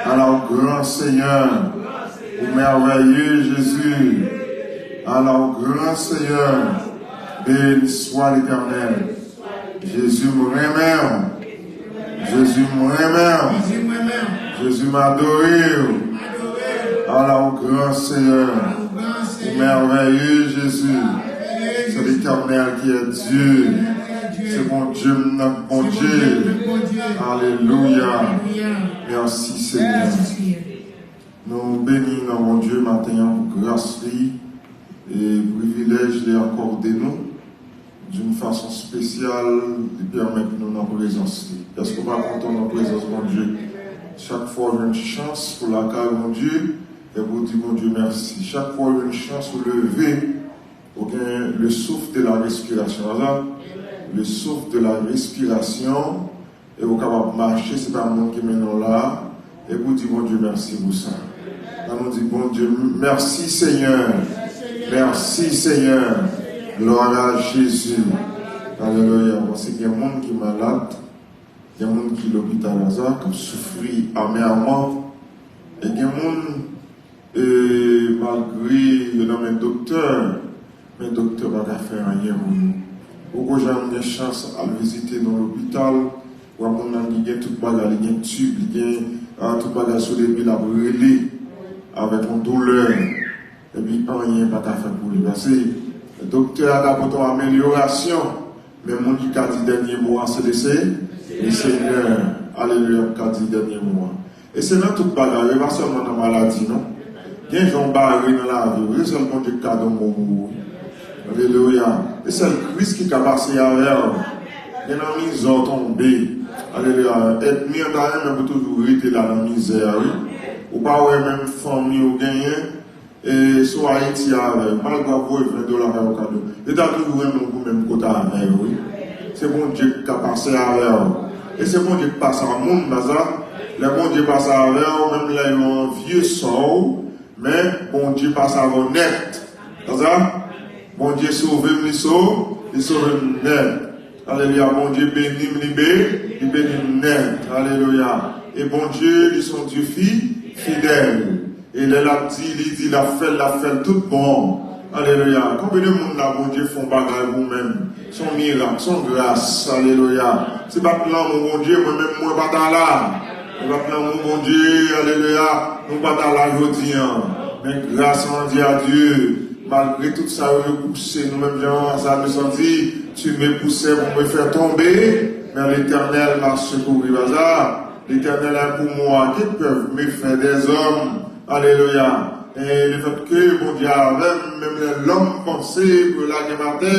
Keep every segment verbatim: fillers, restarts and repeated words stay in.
À la au grand Seigneur, au merveilleux Jésus. À la au grand Seigneur, béni soit l'Éternel. Jezi, m renmen w. Jezi, m renmen w. Jezi, m adore w. À la au grand Seigneur, au merveilleux Jésus. C'est l'Éternel qui est Dieu. Se Bondye m nan Bondye. Alelouya. Mèsi, Senyè. Nou beni nan Bondye maten an pou gras li e privilèj li akòde nou d'une façon spéciale, li pèmèt nou nan prezans li. Èske w pa kontan nan prezans Bondye? Chak fwa w jwenn chans pou lakay Bondye, e pou di Bondye mèsi. Chak fwa w jwenn chans ou leve, ou gen le souffle de la respiration, aza, le souffle de la respiration, e ou kapab mache, se pa moun ki mennen w la, e pou di Bondye mèsi pou sa. Ann nou di Bondye mèsi, Senyè. Mèsi, Senyè. Glwa a Jezi. Alelouya. Paske gen moun ki malad, gen moun ki lopital, aza, k ap soufri amèman, e gen moun E malgre yo nan men doktè, men doktè pa ka fè anyen pou yo. Ou poko janm gen chans al vizite nan lopital, w ap moun nan li gen tout bagay, li gen tib, li gen, ah, tout bagay sou li, epi l ap rele avèk yon doulè, epi anyen pa ka fèt pou li. Paske doktè a ka pote yon amelyorasyon, men moun ki ka di dènye mo a, se le Se-, le Senyè. Alelouya, ki ka di dènye mo a. E se nan tout bagay, e pa sèlman nan maladi, non. Gen jan w bare nan lavi w, se sèl Bondye ki ka donn bon pou ou. Alelouya. E sèl Kris ki ka pase avè w. Gen nan mizè w tonbe. Alelouya. Ènmi an ta renmen pou toujou rete la nan mizè a, wi. Ou pa wè menm fanmi w genyen, e sou Ayiti avè w, malgre w ap voye ven dola fè yo kado. Yo ta toujou renmen w pou menm kote avè yo, wi. Se Bondye ki ka pase avè w. E se Bondye ki pase a moun, pa sa? Lè Bondye pase avè w, menm lè yo anvye sò w, men Bondye pase avè w nèt. Pa sa? Bondye sove m, li so-, li sove m nèt. Alelouya. Bondye beni m, li be-, li beni m nèt. Alelouya. E Bondye, li se yon Dye fi-, fidèl. E lè l ap di, li di, l ap fè l, l ap fè l tout bon. Alelouya. Konbyen de moun la Bondye fè yon bagay pou menm? Se yon mirak, se yon gras. Alelouya. Si pa t lanmou Bondye, mwen menm mwen pa ta la. Si pa t lanmou Bondye, alelouya, nou pa ta la jodi an. Men gras Bondye a Dye, malgre tout sa yo, yo pouse nou, menm jan sa nou santi, tu me poussais pour me faire tomber, mais l'Éternel m'a secouru. Baza, L'Éternel est pour moi, que peuvent me faire des hommes? Alelouya. E lefètke Bondye avè m, menm lè lòm panse pou yo lage m atè,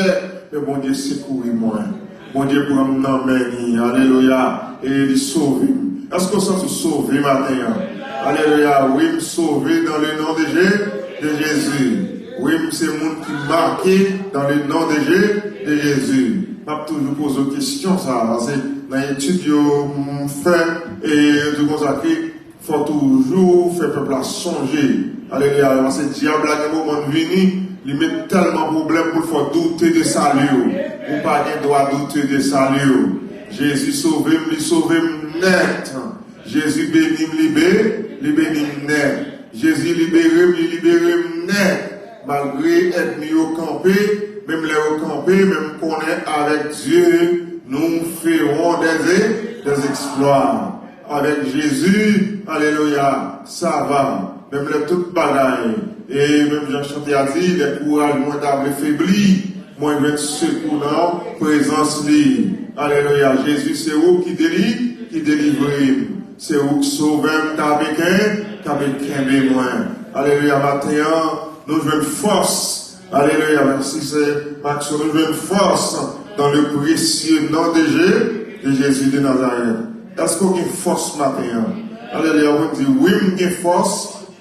men Bondye sekouri mwen. Bondye pran m nan men li. Alelouya. E li sove m. Èske w santi w sove maten an? Alelouya. Wi, m sove dans le nom de Jé-, de Jésus. Wi, m se moun ki make dans le nom de Jé-, de Jésus. M ap toujou poze w kesyon sa a, paske nan etid yo m fè, e yo di konsa ke fò toujou fè pèp la sonje. Alelouya. Paske dyab la gen moman l vini, li met tèlman pwoblèm pou l fè w doute de sali w. Ou pa gen dwa doute de sali w. Jezi sove m, li sove m nèt. Jezi beni m, li be-, li beni m nèt. Jezi libere m, li libere m nèt. Malgre ènmi yo kanpe, menm lè yo kanpe, men m konnen avèk Dye, nous ferons des, des exploits. Avèk Jezi, alelouya, sa va. Menm lè tout bagay, e menm jan chante a di, lè kouraj mwen ta vle febli, mwen jwenn sekou nan prezans li. Alelouya, Jezi, se ou ki deli-, ki delivre m. Se ou k sove m, kanpe ken-, kanpe kenbe mwen. Alelouya, maten an, nou jwenn fòs. Alelouya, mèsi, se Makso, nou jwenn fòs dans le précieux nom de Jé-, de Jésus de Nazareth. Èske w gen fòs maten an? Alelouya, ou di, wi, m gen fòs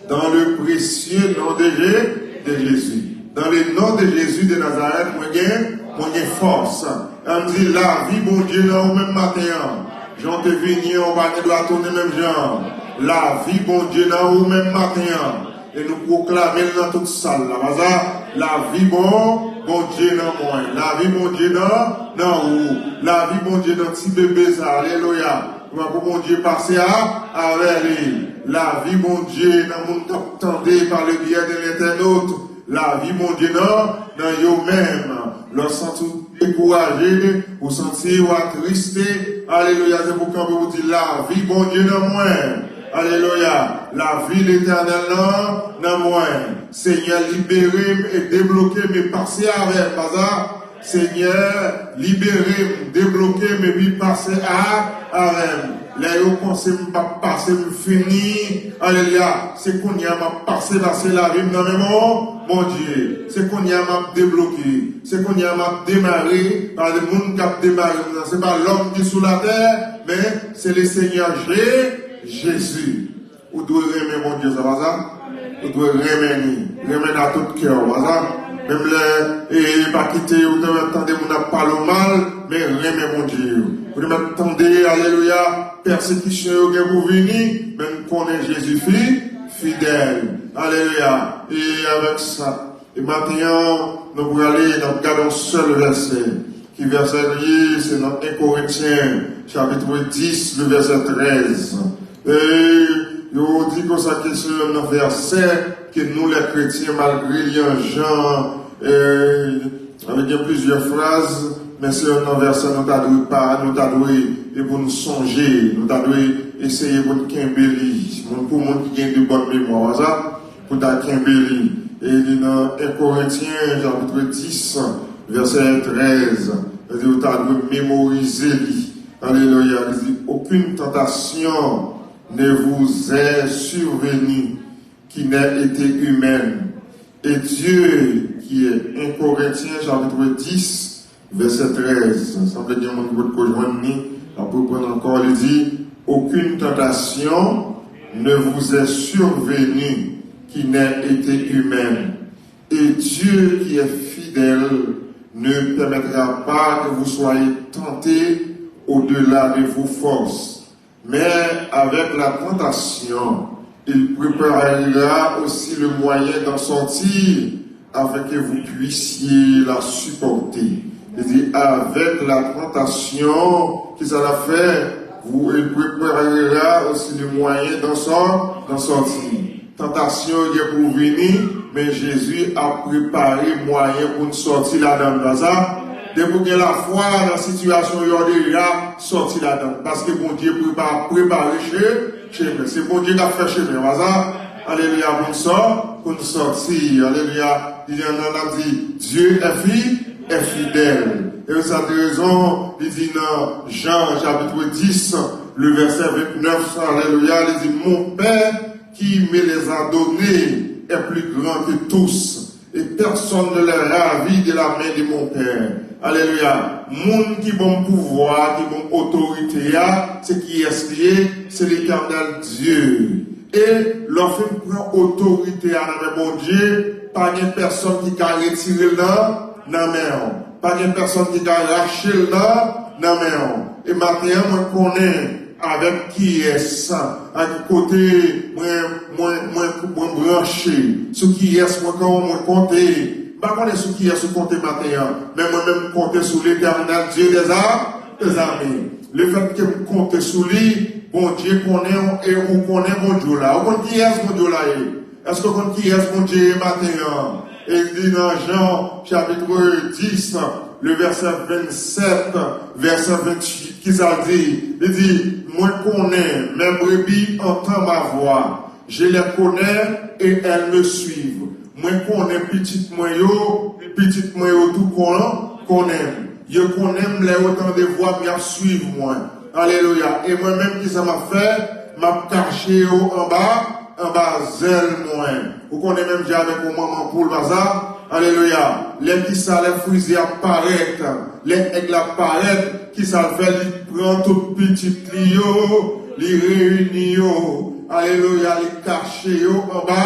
dans le précieux nom de Jé-, de Jésus. Dans le nom de Jésus de Nazareth, mwen gen, mwen gen fòs. Ann di, lavi Bondye nan ou menm maten an. Jan w te vini an, ou pa gen dwa tounen menm jan an. Lavi Bondye nan ou menm maten an. E nou pwoklame l nan tout sal la. Paske lavi bon, Bondye nan mwen. Lavi Bondye nan, nan ou. Lavi Bondye nan ti bebe sa. Alelouya. Pou Bondye pase a, avè li. Lavi Bondye nan moun k ap tande pa le biyè de lentènot. Lavi Bondye nan, nan yo menm. Lè w santi w dekouraje, ou santi w atriste, alelouya, se pou kanpe pou di, lavi Bondye nan mwen. Alelouya. Lavi Letènèl nan, nan mwen. Senyè, libere m e debloke m e pase avè m, pa sa? Senyè, libere m, debloke m, epi pase a, avè m. Lè yo panse m p ap pase, m fini. Alelouya. Se kounye a m ap pase, pase lavi m nan men Bon-, Bondye. Se kounye a m ap debloke. Se kounye a m ap demare. Paske moun k ap demare m nan, se pa lòm ki sou latè, men se le Senyè Je-, Jezi. Ou dwe renmen Bondye, sa pa sa? Ou dwe renmen li. Renmen l a tout kè w, pa sa? Menm lè, e, pa kite ou te mèt tande moun ap pale w mal, men renmen Bondye. Ou te mèt tande, alelouya, pèsekisyon yo gen pou vini, men n konnen Jezi fi, fidèl. Alelouya. E avèk sa, e maten an, nou prale, n ap gade yon sèl vèsè. Ki vèsè li ye? Se nan en Korentyen, chapit dis, le vèsè trèz. E yo di konsa ke se youn nan vèsè ke nou, lè kretyen, malgre li an jan, e, avèk gen plizyè fraz, men se youn nan vèsè nou ta dwe pa, nou ta dwe, e pou nou sonje, nou ta dwe eseye pou nou kenbe li. Moun, pou moun ki gen de bòn memwa, pa sa? Pou ta kenbe li. E li nan en Korentyen, chapit dis, vèsè trèz. Li di, ou ta dwe memorize li. Alelouya. Li di, aucune tentation ne vous est survenue qui n'ait été humaine. Et Dieu, qui est, en Korentyen, chapit dis, vèsè trèz. Sanble gen moun ki potko jwenn li. N ap reprann ankò, li di, aucune tentation ne vous est survenue qui n'ait été humaine. Et Dieu, qui est fidèle, ne permettra pas que vous soyez tentés au-delà de vos forces. Mais avec la tentation, il préparera aussi le moyen d'en sortir afin que vous puissiez la supporter. Li di, avec la tentation, kisa l ap fè? Vous, il préparera aussi le moyen d'en sor-, d'en sortir. Tantasyon yo gen pou vini, men Jezi ap prepare mwayen pou n sòti ladan l, pa sa? Depi w gen lafwa nan sitiyasyon w yo deja, sòti ladan l. Paske Bondye prepa-, prepare che-, chemen. Se Bondye k ap fè chemen, pa sa? Alelouya, pou n sò-, pou n sòti. Alelouya. Li di, nan, nan, di, Dieu est fi-, est fidèle. E sa te rezon, li di nan Jan, chapit dis, le vèsè vennèf, alelouya, li di, mon Père qui me les a donnés est plus grand que tous, et personne ne les ravit de la main de mon Père. Alelouya. Moun ki ban m pouvwa, ki ban m otorite a, se kiyès li ye? Se Letènèl Dye. E lè w fin pran otorite a nan men Bondye, pa gen pèsonn ki ka retire l nan, nan men w. Pa gen pèsonn ki ka rache l nan, nan men w. E maten an, mwen konnen avèk kiyès, ak kote mwen, mwen, mwen, mwen branche, sou kiyès mwen, mwen konte. M pa konnen sou kiyès ou konte maten an, men mwen menm m konte sou Letènèl Dye dèza-, dèzame. Lefètke m konte sou li, Bondye konnen w e ou konnen Bondye w la. Ou konn kiyès Bondye w la ye? Èske w konn kiyès Bondye ye maten an? E li di nan Jan, chapit dis, le vèsè vennsèt, vèsè venntuit, kisa l di? Li di, mwen konnen, mes brebis entendent ma voix. Je les connais et elles me suivent. Mwen konnen pitit mwen yo, pitit mwen yo tou kon-, konnen m. Yo konnen m, lè yo tande vwa m, y ap suiv mwen. Alelouya. E mwen menm, kisa m ap fè? M ap kache yo anba, anba zèl mwen. Ou konnen menm jan avèk yon manman poul, pa sa? Alelouya. Lè kisa, lè frize ap parèt, lè èg la ap parèt, kisa l fè? Li pran tout pitit li yo, li reyini yo. Alelouya. Li kache yo anba,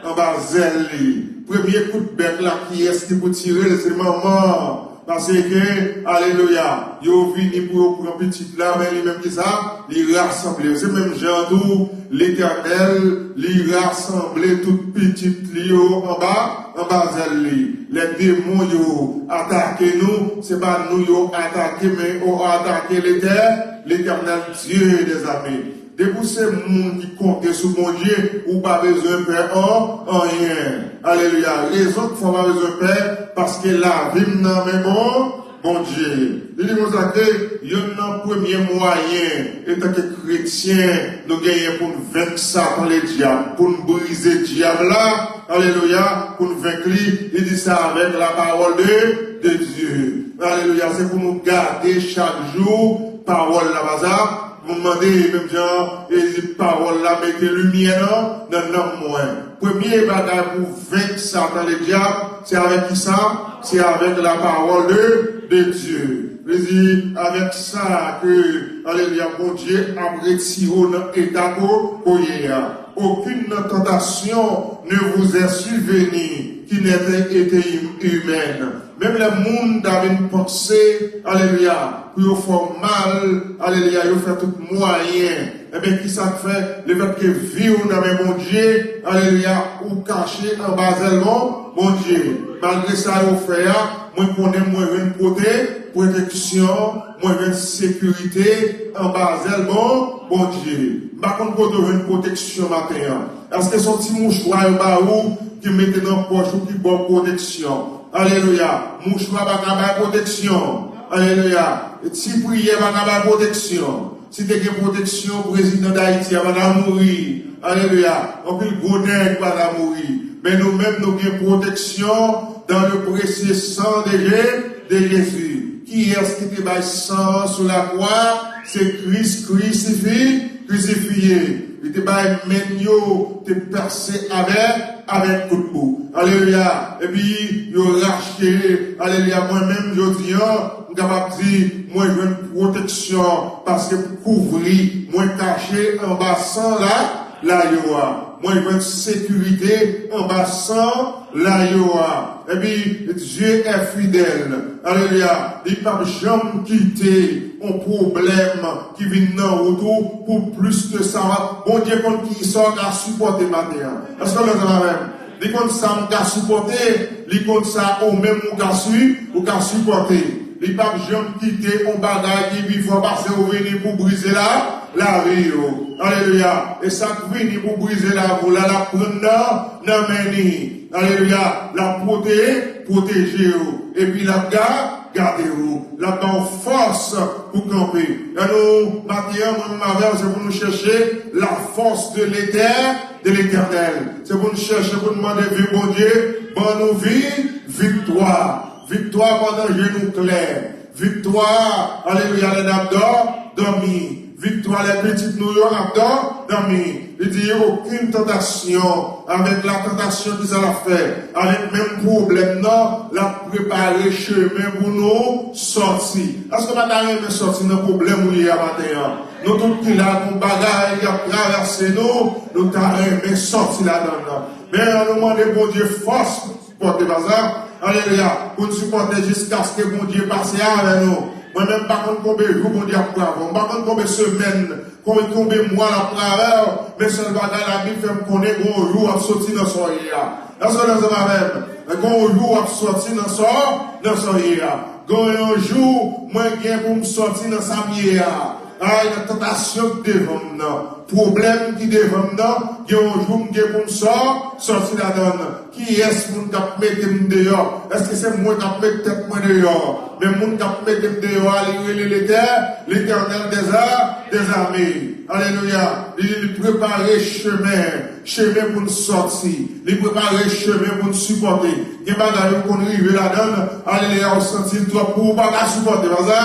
anba zèl li. Premye kout bèk la, kiyès ki pou tire l? Se manman. Paske, alelouya, yo vini pou yo pran pitit la, men li menm ki sa, li rasanble yo. Se menm jan tou, Letènèl, li rasanble tout pitit li yo anba, anba zèl li. Lè demon yo atake nou, se pa nou yo atake, men yo atake Letè-, Letènèl Dye dèzame. Depi w se moun ki konte sou Bondye, ou pa bezwen pè an, anyen. Alelouya. Rezon k fè w pa bezwen pè, paske lavi m nan men bon, Bondye. Li di konsa ke yonn nan premye mwayen, antanke kretyen, nou genyen pou n venk Satan ledyab, pou n brize dyab la, alelouya, pou n venk li, li di sa avèk la pawòl de, de Dye. Alelouya, se pou nou gade chak jou pawòl la, pa sa? Moun mande, menm jan, e pawòl la mete limyè nan, nan nanm mwen. Premye bagay pou venk Satan ledyab, se avèk kisa? Se avèk la pawòl de, de Dye. Li di, avèk sa ke, alelouya, Bondye ap retire w nan eta ko, ko ye a. Aucune tentation ne vous est survenue qui n'ait été humaine. Menm lè moun ta vin panse, alelouya, pou yo fè w mal, alelouya, yo fè tout mwayen. Ebyen, kisa k fè? Lefètke vi w nan men Bondye, alelouya, ou kache anba zèl bon, Bondye. Malgre sa yo fè a, mwen konnen mwen jwenn pwote, pwoteksyon, mwen jwenn sekirite anba zèl bon, Bondye. M pa konn kote w jwenn pwoteksyon maten an. Èske se yon ti mouchwa yo ba ou ki mete nan pòch ou ki ba w pwoteksyon? Alelouya. Mouchwa pa ka bay pwoteksyon. Alelouya. Ti priyè pa ka bay pwoteksyon. Si te gen pwoteksyon, prezidan Dayiti a pa ta mouri. Alelouya. Anpil gwo nèg pa ta mouri. Men nou menm, nou gen pwoteksyon dans le précieux sang de Jé-, de Jésus. Kiyès ki te bay san an sou lakwa? Se Kris krisifi-, krisifye. Li te bay men yo te pèse avèk, avèk kout bou. Alelouya. Epi yo rachte, alelouya. Mwen menm, jodi an, m kapab di, mwen jwenn pwoteksyon paske m kouvri, mwen kache anba san la, la yo a. Mwen jwenn sekirite anba san la yo a. Epi, Dieu est fidèle. Alelouya. Li p ap janm kite yon pwoblèm ki vin nan wout ou pou plis ke sa. Bondye konn ki sa w ka sipòte maten an. Èske w ansanm avè m? Li konn sa m ka sipòte, li konn sa ou menm ou ka si-, ou ka sipòte. Li p ap janm kite yon bagay ki pi fò pase ou vini pou brize la, lavi yo. Alelouya. E sa k vini pou brize lavi w la, l ap pran nan, nan men li. Alelouya. L ap pwote-, pwoteje yo. Epi l ap ga-, gade yo. L ap ba w fòs pou kanpe. Lè nou maten an, mwen menm avè w, se pou nou chèche la force de l'Éternel, de l'Éternel. Se pou nou chèche, pou nou mande vi Bondye, ban nou vi, viktwa. Viktwa pandan je nou klè. Viktwa, alelouya, lè n ap dò-, dòmi. Viktwa lè pitit nou yo ap dò-, dòmi. Li di, okenn tantasyon, avèk la tantasyon, kisa l ap fè? Avèk menm pwoblèm nan, l ap prepare chemen pou nou sòti. Èske w pa ta renmen sòti nan pwoblèm ou ye a maten an? Nou tout ki la, gon bagay k ap travèse nou, nou ta renmen sòti ladan l nan. Men an nou mande Bondye fòs pou n sipòte, pa sa? Alelouya. Pou n sipòte jiskaske Bondye pase avè nou. Mwen menm, m pa konn konbe jou Bondye ap pran avè w. M pa konn konbe semèn, konbe, konbe mwa l ap pran avè w. Men sèl bagay Labib fè m konnen, gon yon jou w ap sòti nan sa w ye a. Èske w ansanm avè m? Gon yon jou w ap sòti nan sa, nan sa w ye a. Gon yon jou, mwen gen pou m sòti nan sa m ye a. Ay, nan tantasyon k devan m nan, pwoblèm ki devan m nan, gen yon jou m gen pou m sò-, sòti ladan l. Kiyès moun k ap mete m deyò? Èske se mwen k ap met tèt mwen deyò? Men moun k ap mete m deyò a, li rele Letè-, Letènèl dèza-, dèzame. Alelouya. Li, li prepare chemen, chemen pou n sòti. Li prepare chemen pou n sipòte. Gen bagay ou konn rive ladan l, alelouya, ou santi l twòp pou ou, pa ka sipòte, pa sa?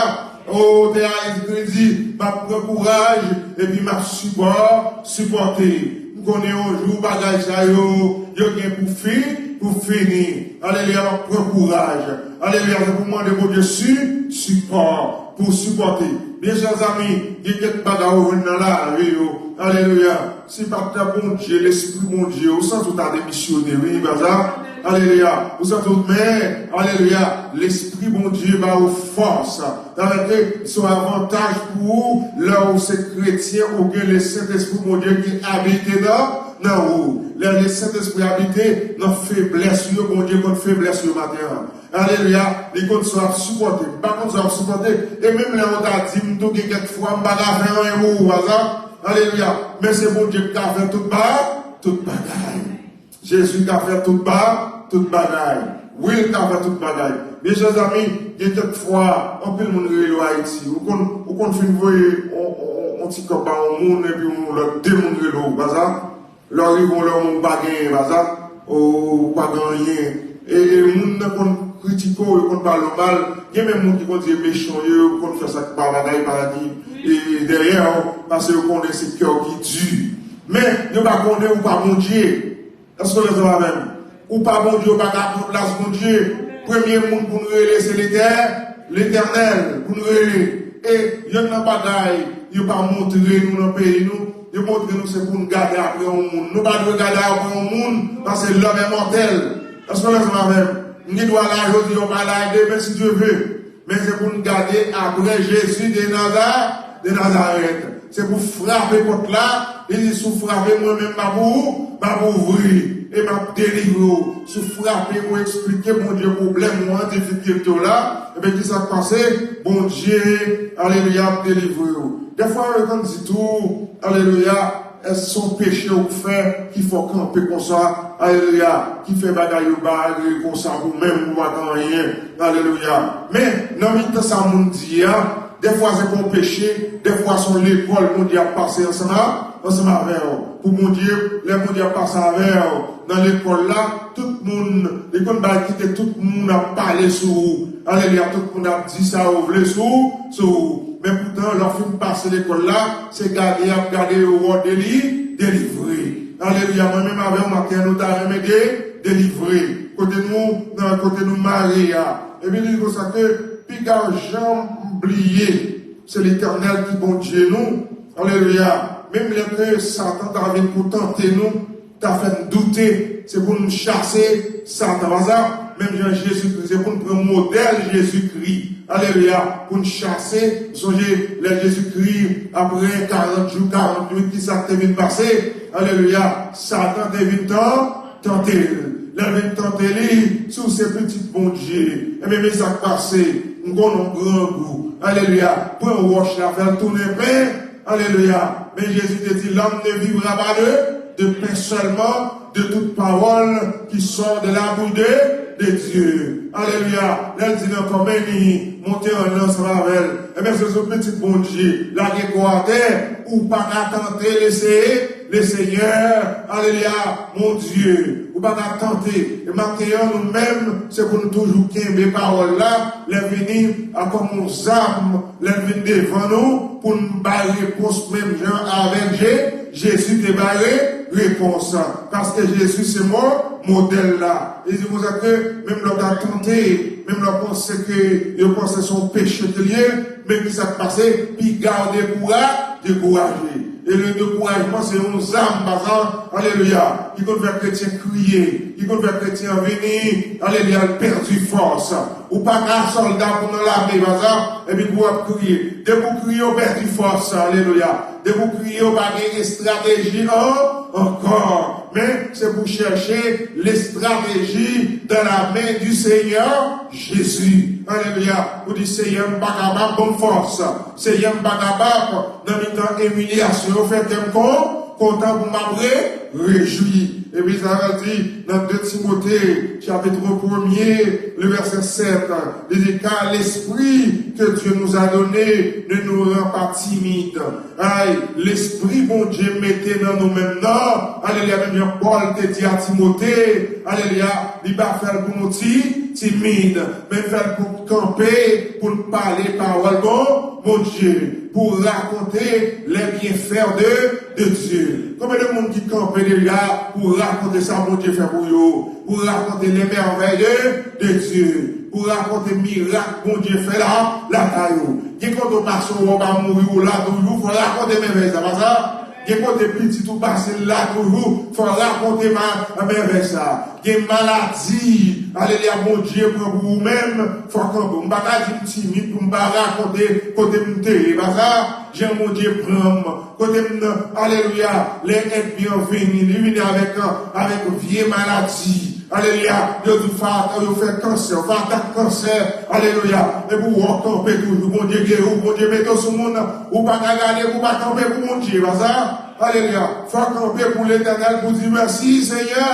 O, te a, li di, m ap pran kouraj, epi m ap sipò-, sipòte. M konnen yon jou bagay sa yo, yo gen pou fi-, pou fini. Alelouya, m ap pran kouraj. Alelouya, se pou mande Bondye si-, sipò, pou sipòte. Byen chè zanmi, gen kèk bagay ou jwenn nan lavi yo. Alelouya, si pa t Bondye, Lespri Bondye, ou santi w ta demisyone, wi, pa sa? Alelouya. Ou santi w byen? Alelouya. Lespri Bondye ba ou fòs. Sa vle di se yon avantaj pou ou lè ou se kretyen, ou gen Lesentespri Bondye ki abite nan, nan ou. Lè Lesentespri abite nan feblès ou yo, Bondye konn feblès ou yo maten an. Alelouya. Li konn sa w ap sipòte. M pa konn sa w ap sipòte. E menm lè ou ta di m tou, gen kèk fwa m pa ka fè anyen pou ou, pa sa? Alelouya. Men se Bondye ki ka fè tout ba, tout bagay. Jezi ka fè tout ba, tout bagay. Wi, l ka fè tout bagay. Mezanmi, gen kèk fwa, anpil moun rele w Ayiti. Ou konn, ou konn fin voye on, on, on, on ti kòb ba yon moun, epi yon lòt de moun rele w, pa sa? Lè w rive yon lè, ou pa genyen, pa sa? Ou pa gen anyen. E, e moun nan konn kritike w, yo konn pale w mal. Gen menm moun ki konn di e mechan w ye, yo konn fè sa k pa bagay, pa ki, e, dèyè w, paske yo konnen se kè w ki di. Men, yo pa konnen ou pa Bondye. Èske w ansanm avè m? Ou pa Bondye, ou pa ka pran plas Bondye. Premye moun pou n rele, se Letè-, Letènèl pou n rele. E yonn nan bagay yo pa montre nou nan peyi nou, yo montre nou se pou n gade apre yon moun. Nou pa dwe gade apre yon moun, paske lòm è mòtèl. Èske w ansanm avè m? M gen dwa la jodi, yo pa la demen, si Dye ve. Men se pou n gade apre Jezi de Naza-, de Nazarèt. Se pou frape pòt la, li di, "Si w frape, mwen menm m ap ou-, m ap ouvri, e m ap delivre w." Si w frape, ou eksplike Bondye pwoblèm ou an, difikilte w la, ebyen, ki sa k pase? Bondye, alelouya, ap delivre w. Dèfwa, yo konn di tou, alelouya, èske se yon peche ou fè ki fè w kanpe konsa? Alelouya. Ki fè bagay yo bare konsa pou menm ou pa gen anyen. Alelouya. Men, nan mitan sa moun di a, dèfwa se pa yon peche, dèfwa se yon lekòl Bondye ap pase ansanm a, ansanm avè w. Pou Bondye, lè Bondye ap pase avè w nan lekòl la, tout moun, li konn bay kite tout moun ap pale sou ou. Alelouya, tout moun ap di sa yo vle sou, sou ou. Men poutan, lè w fin pase lekòl la, se gade y ap gade yo wè w deli-, delivre. Alelouya, mwen menm avè w, maten an, nou ta renmen de-, delivre. Kote nou, nan kote nou mare a. Epi li di konsa ke, piga w janm bliye, se Letènèl ki Bondye nou. Alelouya. Menm lè ke Satan ta vin pou tante nou, ta fè n doute, se pou n chase Satan. Pa sa? Menm jan Jezikri, se pou n pran modèl Jezikri. Alelouya. Pou n chase, sonje lè Jezikri, apre karant jou, karant nuit, ki sa k te vin pase? Alelouya. Satan te vin tan-, tante l. Lè l vin tante li, si w se pitit Bondye, ebyen, men sa k pase, m konnen w grangou. Alelouya. Pran wòch la, fè l tounen pen. Alelouya. Men Jezi te di, "L'homme ne vivra pas de, de pain seulement, de toute parole qui sort de la bouche de, de Dieu." Alelouya. Lè l di nan kò, men li monte ann ansanm avè l. Ebyen, se sou pitit Bondye, lage kò atè, ou pa ka tante le Se-, le Senyè. Alelouya, mon Dye. Ou pa ka tante. E maten an, nou menm, se pou nou toujou kenbe pawòl la, lè vini, a kòm yon zam, lè l vin devan nou, pou n bay repons menm jan avèk Je-, Jezi te bay re-, repons. Paske Jezi se mo-, modèl la. Li di konsa ke menm lè w ta tante, menm lè w panse ke yo panse se yon peche ke l ye, men ki sa k pase? Piga w dekoura-, dekouraje. E le dekourajman se yon zam, pa sa, alelouya, ki konn fè kretyen kriye, ki konn fè kretyen an vini, alelouya, l pèdi fòs. Ou pa ka sòlda pou nan lame, pa sa, epi pou w ap kriye. Depi w kriye, w pèdi fòs, alelouya. Depi w kriye, w pa gen estrateji an-, ankò. Men, se pou chèche lestrateji dans la main du Seigneur Jésus. Alelouya. Ou di, "Senyè, m pa kapab, ban m fòs. Senyè, m pa kapab, nan mitan imilyasyon yo, fè kè m kon-, kontan pou m ap re-, rejwi." Epi sa vle di, nan de Timote, chapitre premier, le verset sept, li di, "Car l'esprit que Dieu nous a donné ne nous rend pas timide." Ay, lespri Bondye mete nan nou menm nan. Alelouya, menm jan Pòl te di a Timote, alelouya, li pa fè l pou nou ti, timid, men fè l pou n kanpe, pou n pale pawòl bon, Bondye, pou rakonte les bienfaits de, de Dieu. Konbyen de moun ki kanpe deja pou rakonte sa Bondye fè pou yo, pou rakonte les merveilles de, de Dieu, pou rakonte mirak Bondye fè la, lakay ou? Gen kote w pase, w pa mouri, ou la toujou, fò rakonte mèvèy sa, pa sa? Gen kote pitit ou pase l la toujou, fò w rakonte ma- mèvèy sa. Gen maladi, alelouya, Bondye pran pou ou menm, fò w kanpe. M pa ka di m timid pou m pa rakonte kote m te ye. Pa sa, jan Bondye pran m, kote m nan, alelouya, lè ènmi an vini, li vini avèk, avèk vye maladi. Alelouya. Yo di w fè, yo fè kansè, w fè atak kansè. Alelouya. Epi w kanpe toujou. Bondye geri w, Bondye mete w sou moun. Ou pa ka gade, ou pa kanpe pou Bondye. Pa sa? Alelouya. Fò w kanpe pou Letènèl, pou di mèsi, Senyè.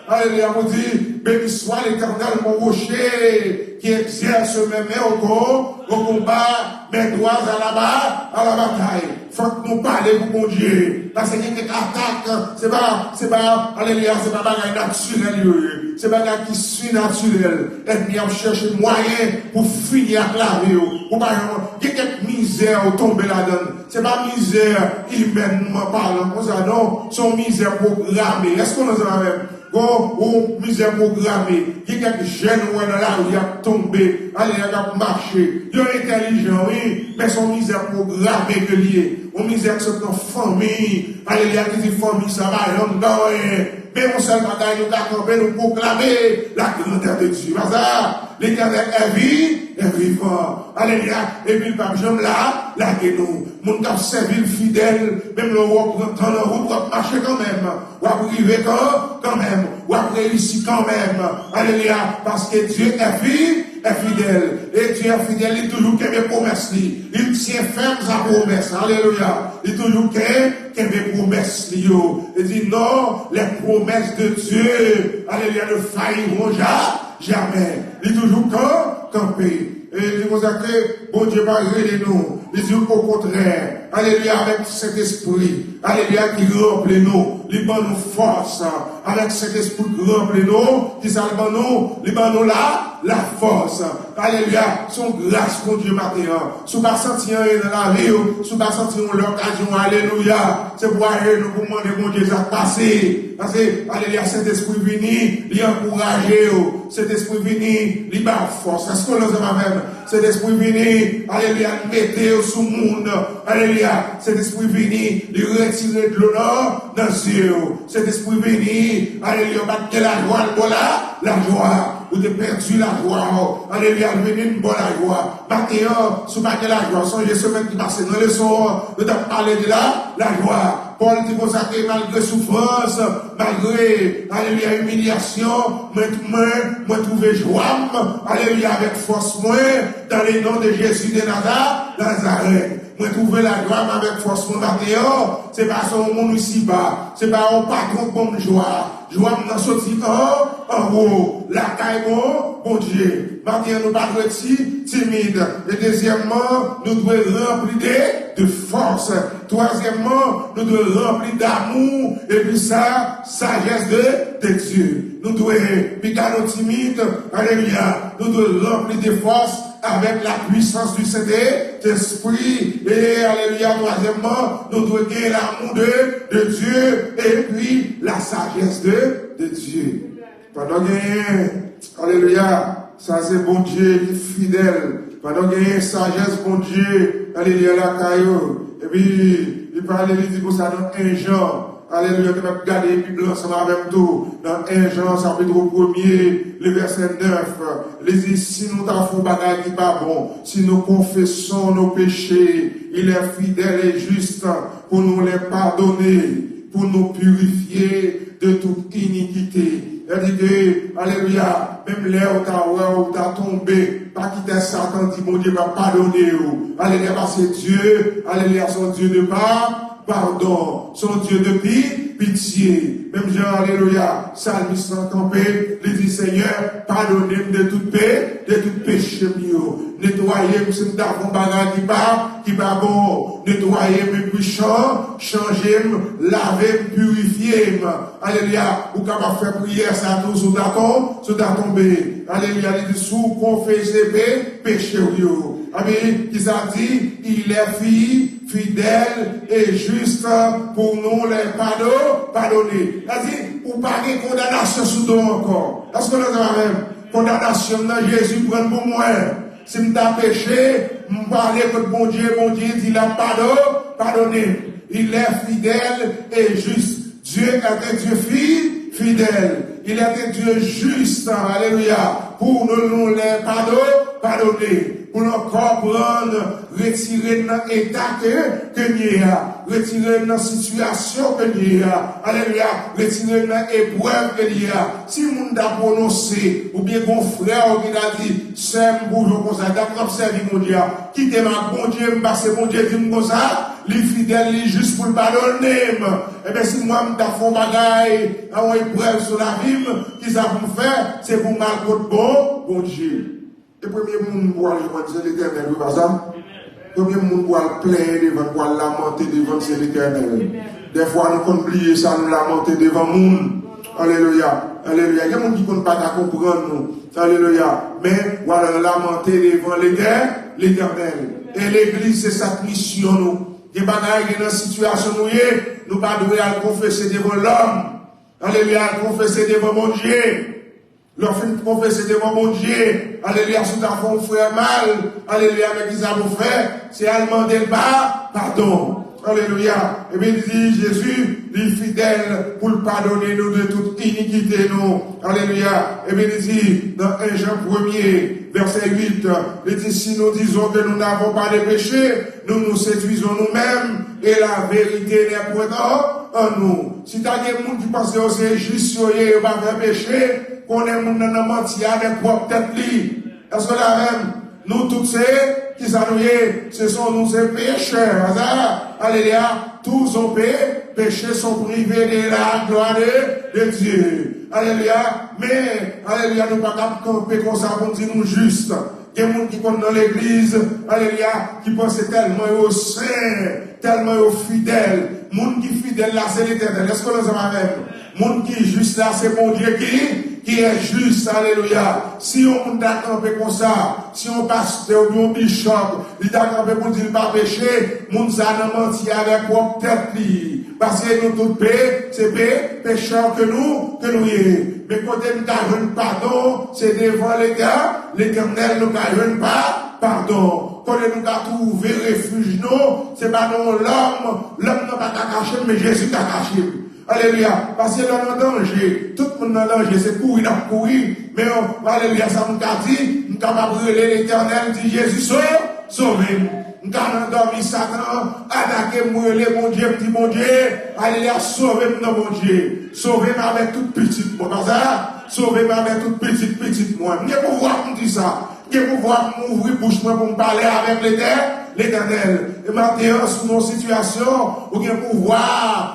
Alelouya. Pou di, Béni soit l'Éternel, mon rocher, qui exerce mes mains au com- au combat, mes doigts à la ba- à la bataille. Fòk nou pale pou Bondye. Paske gen kèk atak, se pa, se pa, alelouya, se pa bagay natirèl yo ye. Se bagay ki sinatirèl. Ènmi ap chèche mwayen pou fini ak lavi w. Ou pa janm, gen kèk mizè ou tonbe ladan l. Se pa mizè imènman palan konsa, non. Se yon mizè pwograme. Èske w nan zòn avè m? Gon, yon mizè pwograme. Gen kèk jèn ou wè nan lari y ap tonbe. Alelouya, y ap mache. Yo entèlijan, wi, men se yon mizè pwograme ke l ye. Yon mizè ki sot nan fanmi. Alelouya, ki di fanmi sa pa janm gen anyen. Men yon sèl bagay nou ka kanpe, nou pwoklame la grandeur de Dieu. Pa sa, Letènèl est vi- est vivant. Alelouya. Epi l p ap janm la, lage nou. Moun k ap sèvi l fidèl, menm lè w pran tan nan wout, w ap mache kanmenm. W ap rive kan, kanmenm. W ap reyisi kanmenm. Alelouya. Paske Dieu est fi- est fidèle. E Dieu est fidèle, li toujou kenbe pwomès li. Il tient ferme sa promesse. Alelouya. Li toujou ken- kenbe pwomès li yo. Li di non, les promesses de Dieu, alelouya, ne failliront ja- jamais. Li toujou kan- kanpe. E li di konsa ke Bondye pa rele nou. Li di okontrè, alelouya, avèk Sentespri, alelouya, ki ranpli nou, li ban nou fòs. Avèk Sentespri ki ranpli nou, ki sa l ban nou? Li ban nou la, lafòs. Alelouya, se yon gras Bondye maten an. Si w pa santi anyen nan lavi w, si w pa santi yon lòkasyon, alelouya, se pou w ajenou pou w mande Bondye sa k pase. Paske, alelouya, Sentespri vini, li ankouraje w. Sentespri vini, li ba w fòs. Èske w la ansanm avè m? Sentespri vini, alelouya, li mete w sou moun. Alelouya, Sentespri vini, li retire dlo nan, nan zye w. Sentespri vini, alelouya, w pa t gen lajwa, l ba w la, lajwa. Ou te pèdi lajwa w. Alelouya, l vini, l ba w lajwa. Maten an, si w pa gen lajwa, sonje semèn ki pase nan leson an, nou t ap pale de la, lajwa. Pòl di konsa ke malgre soufrans, malgre, alelouya, imilyasyon, mwen, mwen, mwen twouve jwa m, alelouya, avèk fòs mwen, dans le nom de Jésus de Naza- Nazareth. Mwen twouve lajwa m avèk fòs mwen maten an. Se pa se yon moun isiba, se pa yon patwon k ban m jwa. Jwa m nan soti an, anwo, lakay bon, Bondye. Maten an, nou pa dwe ti- timid. E dezyèmman, nou dwe ranpli de, de fòs. Twazyèmman, nou dwe ranpli damou. Epi sa, sajès de, de Dye. Nou dwe, piga nou timid, alelouya. Nou dwe ranpli de fòs avèk la puissance du Saint-Esprit. E, alelouya, twazyèmman, nou dwe gen lamou de, de Dye. Epi la sajès de, de Dye. Pandan w genyen, alelouya, sa se Bondye ki fidèl. Pandan w genyen sajès Bondye, alelouya, lakay ou. Epi, li pale, li di konsa nan en Jan, alelouya, te mèt gade Bib la ansanm avè m tou. Nan en Jan, chapit premye, le vèsè nèf, li di, si nou ta fè yon bagay ki pa bon, si nous confessons nos péchés, il est fidèle et juste pour nous les pardonner, pour nous purifier de toute iniquité. Sa vle di ke, alelouya, menm lè ou ta wè ou ta tonbe, pa kite Satan di Bondye pa padone w. Alelouya, paske Dye, alelouya, se yon Dye de pa- padon, se yon Dye de pi- pitye. Menm jan, alelouya, salmis lan kanpe, li di, Senyè, padone m de tout pe- de tout peche m yo. Netwaye m si m ta fè yon bagay ki pa- ki pa bon. Netwaye m epi chan- chanje m, lave m, pirifye m. Alelouya, ou kapab fè priyè sa tou si w ta ton- si w ta tonbe. Alelouya, li di, si w konfese pe- peche w yo. Epi, kisa l di? Il est fi- fidèle et juste pour nous les pado- pardonner. Sa di, ou pa gen kondanasyon sou do w ankò. Èske w ansanm avè m? Kondanasyon m nan, Jezi pran l pou mwen. Si m ta peche, m pale kot Bondye, Bondye di l ap pado- padone m. Il est fidèle et juste. Dieu est un Dieu fi- fidèle. Il est un Dieu juste. Alléluia. Pou nou, nou lè padone, padone. Pou nou konprann, retire n nan eta ke, ke n ye a. Retire n nan sitiyasyon ke n ye a. Alelouya. Retire n nan eprèv ke n ye a. Si moun ta pwononse, oubyen gon frè w ki ta di, sè m, pou jan konsa, ta pran sèvi Bondye a. Kite m ak Bondye, m pase Bondye di m konsa, li fidèl, li jis pou l padone m. Ebyen, si mwen m ta fè yon bagay, yon eprèv sou lavi m, kisa pou m fè? Se pou m al kot bon Bondye. E premye moun pou al jwenn se Letènèl, wi, pa sa? Premye moun pou al plenyen devan l, pou al lamante devan l, se Letènèl. Dèfwa, nou konn bliye sa, nou lamante devan moun. Alelouya. Alelouya. Gen moun ki konn pa ka konprann nou. Alelouya. Men, w al lamante devan Letè-, Letènèl. E legliz, se sa k misyon nou. Gen bagay, gen nan sitiyasyon nou ye, nou pa dwe al konfese devan lòm. Alelouya, al konfese devan Bondye. Lè w fin konfese devan Bondye, alelouya, si w ta fè yon frè mal, alelouya, men kisa pou w fè? Se al mande l pa-, padon. Alelouya. Epi li di, Jezi, li fidèl pou l padone nou de tout inikite nou. Alelouya. Epi li di, nan en Jan premye, vèsè uit, li di, si nous disons que nous n'avons pas de péché, nous nous séduisons nous-mêmes et la vérité n'est point en, en nous. Si ta gen moun ki panse yo se jis yo ye, yo pa fè peche, konnen moun nan nan manti avèk pwòp tèt li. Èske w la avè m? Nou tout se, kisa nou ye? Se son nou se pechè. Alelouya. Tous ont pé-, péché, sont privés de la gloire de, de Dieu. Alelouya. Men, alelouya, nou pa kab kanpe konsa pou n di nou jis. Gen moun ki konn nan legliz, alelouya, ki panse tèlman yo sen, tèlman yo fidèl. Moun ki fidèl la, se Letènèl. Èske w ansanm avè m? Moun ki jis la, se Bondye ki, ki est juste. Alelouya. Si yon moun ta kanpe konsa, si yon pastè oubyen yon bishop, li ta kanpe pou l di l pa peche, moun sa nan manti avèk pwòp tèt li. Paske nou tout pe-, se pe-, pechè ke nou, ke nou ye. Men kote n ka jwenn padon, se devan Letè-, Letènèl nou ka jwenn pa-, padon. Kote nou ka twouve refij nou, se pa nan yon lòm, lòm nan pa ka kache m, men Jezi ka kache m. Alelouya. Paske lè w nan danje, tout moun nan danje, se kouri n ap kouri. Men, alelouya, sa m ka di, m kapab rele Letènèl, di, Jezi, so-, sove m. M ka nan dòmi, Satan atake m, m rele Bondye, m di, Bondye, alelouya, sove m nan Bondye. Sove m avèk tout pitit mwen. Pa sa? Sove m avèk tout pitit pitit mwen. M gen pouvwa pou m di sa. M gen pouvwa pou m ouvri bouch mwen pou m pale avèk Letè-, Letènèl. E maten an, si w nan yon sitiyasyon, ou gen pouvwa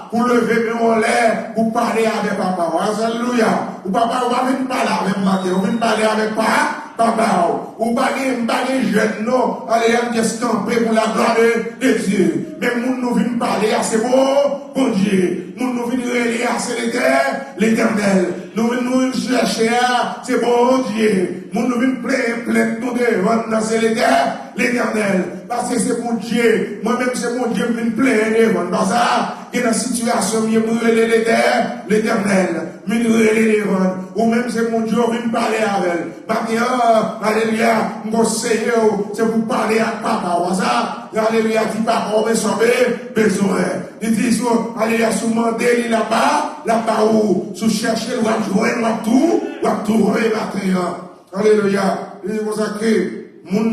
pou leve men w anlè, pou pale avèk Papa w. Alelouya. Ou papa, ou pa vin pale avè m maten, ou vin pale avèk pa-, Papa w. Ou pa gen, m pa gen jèn non. Alelouya, m just kanpe pou la gloire de, de Dieu. Men moun nou vin pale a, se bon, Bondye. Moun nou vin rele a, se Letè-, Letènèl. Nou vin, nou vin chèche a, se Bondye. Moun nou vin plenyen plent nou devan l nan, se Letè-, Letènèl. Paske se Bondye. Mwen menm se Bondye m vin plenyen devan l. Pa sa, gen nan sitiyasyon m ye, m rele Letè-, Letènèl. M vin rele devan l. Ou menm se Bondye w vin pale avè l. Maten an, alelouya, m konseye w, se pou w pale ak Papa w. Pa sa, alelouya, di Papa w, men sa w be-, bezwen. Li di, si w, alelouya, si w mande li, l ap ba, l ap ba ou. Si w chèche l, w ap jwenn, w ap tou-, w ap twouve maten an. Alelouya. Li di konsa ke moun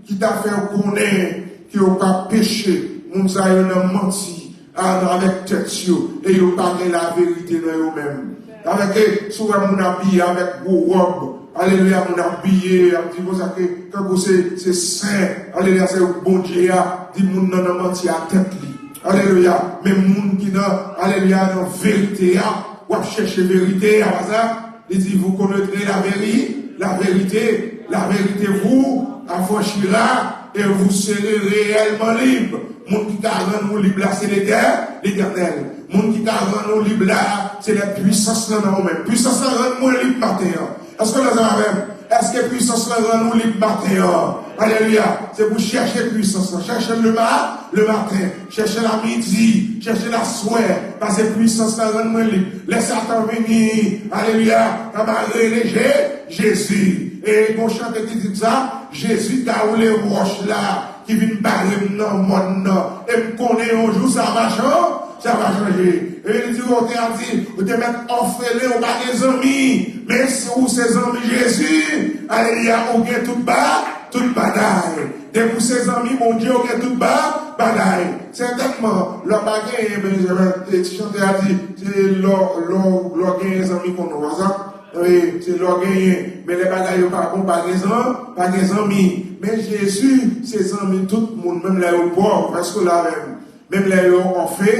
ki ta fè w konnen ke yo pa peche, moun sa yo nan manti, a, avèk tèt yo, e yo pa gen laverite nan yo menm. Avèk, e, si w wè moun abiye avèk gwo wòb, alelouya, moun abiye, ap di konsa ke, tankou se, se sen, alelouya, se Bondye a, di moun nan nan manti a tèt li. Alelouya. Men moun ki nan, alelouya, nan verite a, w ap chèche verite a, pa sa? Li di, vous connaîtrez la véri-, la vérité, la vérité vous affranchira et vous serez réellement libre. Moun ki ka rann ou lib la, se Letè-, Letènèl. Moun ki ka rann ou lib la, se lè pwisans lan nan ou menm. Pwisans lan rann mwen lib maten an. Èske w ansanm avè m? Èske pwisans lan rann ou lib maten an? Alelouya. Se pou chèche pwisans lan. Chèche l le ma-, le maten. Chèche l a midi. Chèche l aswè. Paske pwisans lan rann mwen lib. Lè Satan vini, alelouya, anba rele Je-, Jezi. E gon chante ki di sa, Jezi ta woule wòch la. ki vin bare m nan mòn nan. E m konnen yon jou sa va chan, sa va chanje. E li di, ou te ap di, ou te mèt òfelen, ou pa gen zanmi. Men si ou se zanmi Jezi, alelouya, ou gen tout ba, tout bagay. Depi ou se zanmi Bondye, ou gen tout ba, bagay. Sètènman, lè w pa genyen, men ti chantè a di, se lè w, lè w, lè w genyen zanmi konn ou, pa sa? Wi, se lè w genyen. Men lè bagay yo pa bon, pa gen zan, pa gen zanmi. Men Jezi, se zanmi tout moun, menm lè yo pòv, èske w la avè m? Menm lè yo òfe,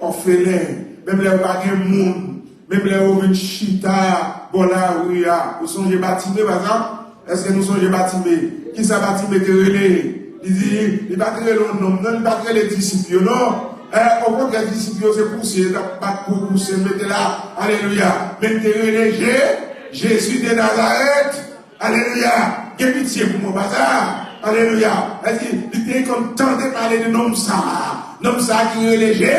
òfelen. Menm lè yo pa gen moun. Menm lè yo vin chita bò lari a. Ou sonje Batime, pa sa? Èske nou sonje Batime? Kisa Batime te rele? Li di, li pa te rele yon nonm, non, li pa te rele disip yo, non. Eh, okontrè, disip yo se pouse, t ap bat pou pouse, mete la. Alelouya. Men li te rele Je, Jezi de Nazarèt. Alelouya. Gen pitye pou mwen, pa sa? Alelouya. Èske li te konn tande pale de nonm sa a? Nonm sa a ki rele Je,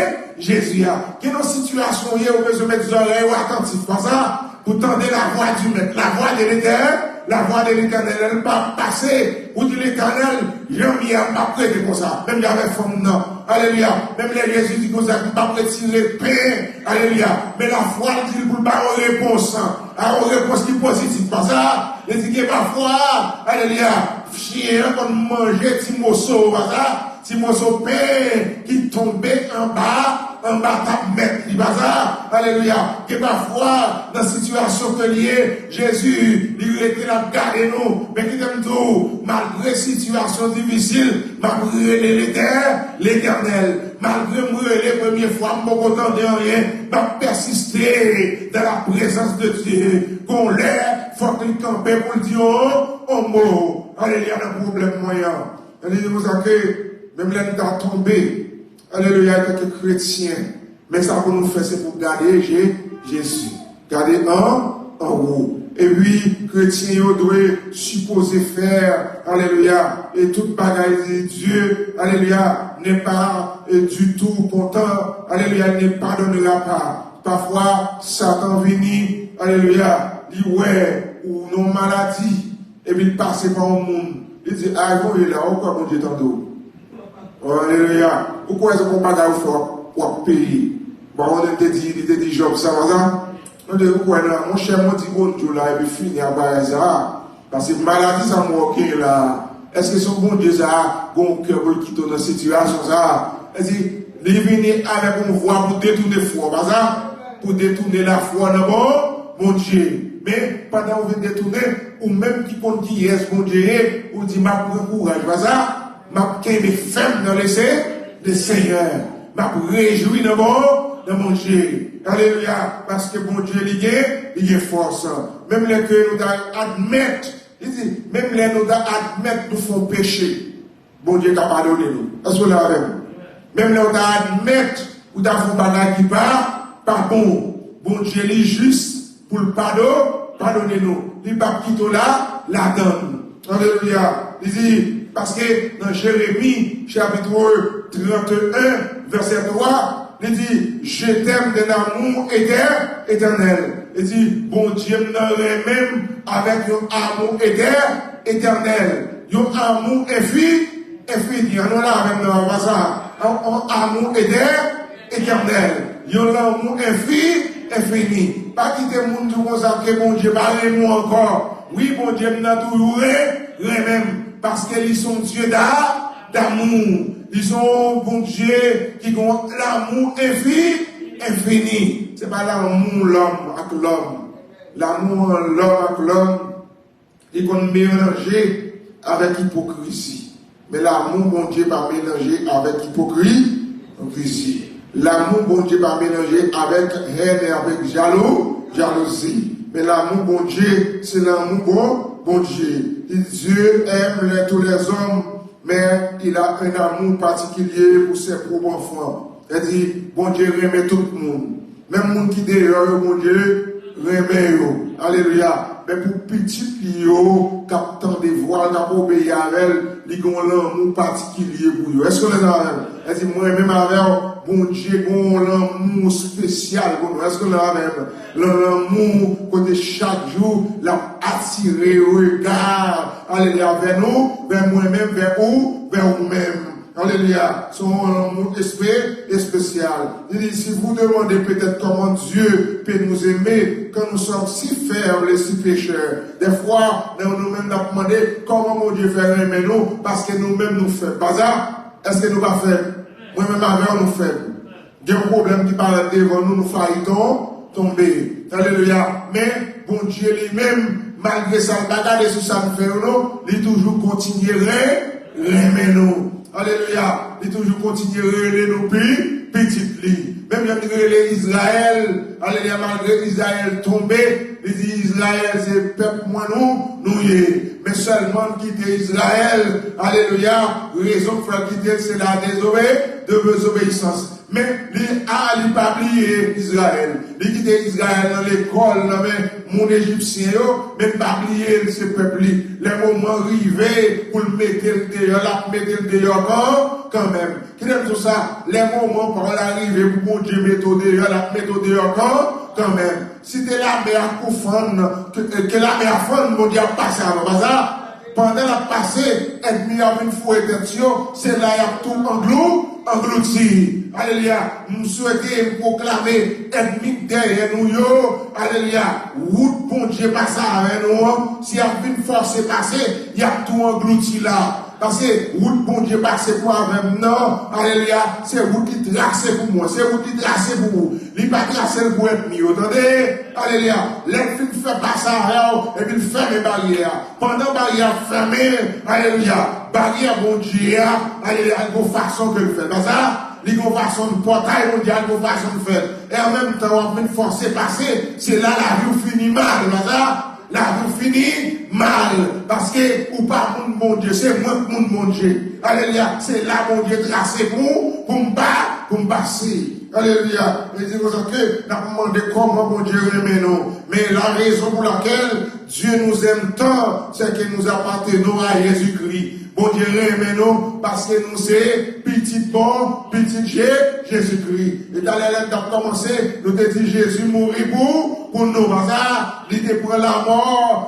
Jezi a. Gen yon sitiyasyon ou ye, ou bezwen mete zòrèy ou atantif, pa sa? Pou tande la voix du Maître, la voix de l'Éternel, la voix de l'Éternel, lè l pa pase, ou di, Letènèl, jan m ye a, m p ap rete konsa. Menm jan avèk fanm nan. Alelouya. Menm lè Jezi di konsa, m p ap retire pen. Alelouya. Men lafwa l di l pou l ba yon repons. A yon repons ki pozitif. Pa sa, li di gen pafwa, alelouya, chen an konn manje ti moso, pa sa? Ti moso pen ki tonbe anba, anba tab mèt li, pa sa? Alelouya. Gen pafwa, nan sitiyasyon ke l ye, Jezi, li rete l ap gade nou. Men kite m di w, malgre sitiyasyon difisil, m ap rele Letè-, Letènèl. Malgre m rele premye fwa, m poko tande anyen, m ap pèsiste dans la présence de Dieu. Gon lè, fòk li kanpe pou l di yon, yon mo. Alelouya, nan pwoblèm mwen an. Li di konsa ke, menm lè n ta tonbe, alelouya, antanke kretyen, men sa pou nou fè, se pou gade Je-, Jezi. Gade an, anwo. Epi, kretyen yo dwe sipoze fè, alelouya, e tout bagay de Dieu, alelouya, n'est pas, euh, du tout content, alelouya, il ne pardonnera pas. Pafwa, Satan vini, alelouya, li wè ou nan maladi, epi l pase pa yon moun, li di, ay, voye la, ou kwè Bondye tande w. Alelouya. Ou kwè se pou bagay ou fè w ap, w ap peye. Bon, ou te di, li te di Jòb sa, pa sa? Ou te, ou kwè nan, monchè, mwen di Bondye w la, epi fini a bagay sa. Paske maladi sa mwen gen la, èske se yon Bondye sa a, gon kè pou l kite w nan sitiyasyon sa a? Èske li vini avèk yon vwa pou detounen fwa w, pa sa? Pou detounen lafwa w nan bon Bondye. Men, pandan ou vin detounen, ou menm ki konn kiyès Bondye ye, ou di, m ap pran kouraj, pa sa? M ap kenbe fèm nan lese, le Senyè. M ap rejwi nan bon, nan Bondye. Alelouya. Paske Bondye, li gen, li gen fòs. Menm lè ke nou ta admèt, li di, menm lè nou ta admèt nou fè yon peche, Bondye ka padone nou. Èske w la avè m? Menm lè w ta admèt ou ta fè yon bagay ki pa, pa bon, Bondye, li jis pou l pado-, padone nou. Li p ap kite w la, ladann. Alelouya. Li di, paske nan Jeremi, chapit trant e en, vèsè twa, li di, je t'aime d'un amour éter-, éternel. Li di, Bondye m nan renmen m avèk yon amou éter-, éternel. Yon amou enfi-, enfini. Ann wè l avè m nan, pa sa? Yon, yon amou éter-, éternel. Yon lanmou enfi-, enfini. Pa kite moun di w konsa ke Bondye pa renmen w ankò. Wi, Bondye m nan toujou re-, renmen m. Paske li se yon Dye da-, damou. Li se yon Bondye ki gen yon lanmou enfi-, enfini. Se pa lanmou lòm ak lòm. Lanmou an lòm ak lòm, li konn melanje avèk ipokrizi. Men lanmou Bondye pa melanje avèk ipokri-, ipokrizi. Lanmou Bondye pa melanje avèk hèn e avèk jalou-, jalouzi. Men lanmou Bondye, se lanmou bon, Bondye. Dieu aime les, tous les hommes, mais il a un amour particulier pour ses propres enfants. Sa di, Bondye renmen tout moun. Menm moun ki deyò yo, Bondye renmen yo. Alelouya. Men pou pitit li yo, k ap tande vwa l, k ap obeyi avè l, li gen yon lanmou patikilye pou yo. Èske w la avè m? Sa di, mwen menm avè w, Bondye gen yon lanmou espesyal pou nou. Èske w la avè m? Yon lanmou kote chak jou, l ap atire rega, alelouya, vè nou, vè mwen menm, vè ou, Envè ou menm. Alelouya. Se yon lanmou espe-, espesyal. Li di, si vous demandez peut-être comment Dieu peut nous aimer quand nous sommes si faibles et si pécheurs. Dèfwa, nou, nou menm n ap mande, kòman Bondye fè renmen nou, paske nou menm nou fèb. Baza, èske nou pa fèb? Mwen menm avè w, nou fèb. Gen yon pwoblèm ki parèt devan nou, nou fayi ton-, tonbe. Alelouya. Men, Bondye li menm, malgre sa, l pa gade sou sa n fè yo, non, li toujou kontinye ren-, renmen nou. Alelouya. Li toujou kontinye rele nou pi-, pitit li. Menm jan li rele Izrayèl, alelouya, malgre Izrayèl tonbe, li di, Izrayèl se pèp mwen nou, nou ye. Men sèlman l kite Izrayèl, alelouya, rezon k fè l kite l, se la dezobe-, dezobeyisans. Men li a, li pa bliye Izrayèl. Li kite Izrayèl nan lekòl, nan men moun ejipsyen yo, men li pa bliye l se pèp li. Lè moman rive pou l mete l deyò, l ap mete l deyò kan-, kanmenm. Kite m di w sa, lè moman pa w la rive pou Bondye mete w deyò, l ap mete w deyò kan-, kanmenm. Si te lame a kou fann, ke, ke lame a fann, Bondye ap pase avan. Pa sa? Pandan l ap pase, ènmi yo ap vin foure tèt yo, se la y ap tou anglou-, anglouti. Alelouya. M swete m pwoklame ènmi k dèyè nou yo, alelouya, wout Bondye pase avè nou an, si y ap vin fòse pase, y ap tou anglouti la. Paske wout Bondye pase pou avè m nan, alelouya, se wout li trase pou mwen, se wout li trase pou ou. Li pa trase l pou ènmi yo, tande? Alelouya. Lè l fin fè pase avè w, epi l fèmen baryè a. Pandan baryè a ap fèmen, alelouya, baryè Bondye a, alelouya, li gon fason ke l fè. Pa sa? Li gon fason, pòtay Bondye a, li gon fason l fè. E an menm tan, w ap vin fòse pase, se la lavi w fini mal. Pa sa? Lavi w fini mal. Paske ou pa moun Bondye, se mwen k moun Bondye. Alelouya. Se la Bondye trase pou, pou m pa, pou m pase. Alelouya. E di konsa ke n ap mande kòman Bondye renmen nou. Men la rezon pou lakèl Dieu nous aime tant, c'est que nous appartenons à Jésus-Christ. Bondye renmen nou paske nou se pitit bon, pitit Je-, Jezikri. E talè lè n t ap kòmanse, nou te di Jezi mouri pou, pou nou. Pa sa? Li te pran lamò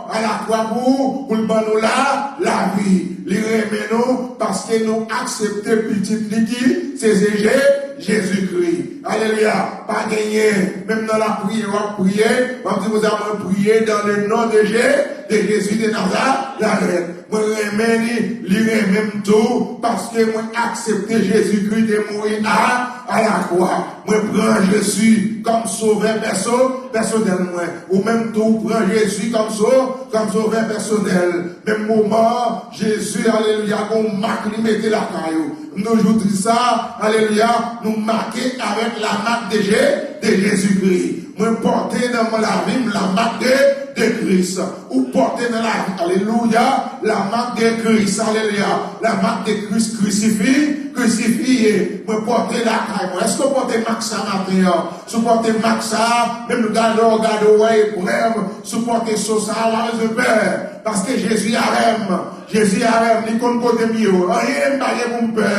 a lakwa pou, pou l ban nou la, lavi. Li renmen nou paske nou aksepte pitit li ki se, se Je-, Jezikri. Alelouya. Pa genyen. Menm nan lapriyè, w ap priye, w ap di konsa, mwen priye dans le nom de Je-, de Jésus de Nazareth. Mwen renmen li, li renmen m tou, paske mwen aksepte Jezikri te mouri a, a lakwa. Mwen pran Jezi kòm sovè pèso-, pèsonèl mwen. Ou menm tou, ou pran Jezi kòm so-, kòm sovè pèsonèl. Menm moman, Jezi, alelouya, gon mak li mete lakay ou. M toujou di sa, alelouya, nou make avèk lamak de Je-, de Jezikri. Mwen pòte nan lavi m lamak de, de Kris. Ou pòte nan lavi, alelouya, lamak de Kris, alelouya, lamak de Kris krisifi-, krisifye. Mwen pòte lakay mwen. Èske w pòte mak sa maten an? Si w pòte mak sa, menm gade w gade w wè eprèv, si w pòte so sa, w pa bezwen pè. Paske Jezi avè m. Jezi avè m, li konn kote m ye. Anyen m pa gen pou m pè,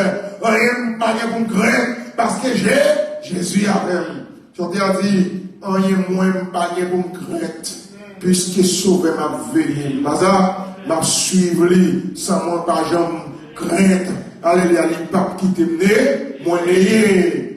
anyen m pa gen pou m krent, paske Je-, Jezi avè m. Chantè a di, anyen mwen m pa gen pou m krent, piske Sovè m ap veye m. Paske m ap swiv li, san mwen pa janm krent. Alelouya, li p ap kite m ne, mwen neye.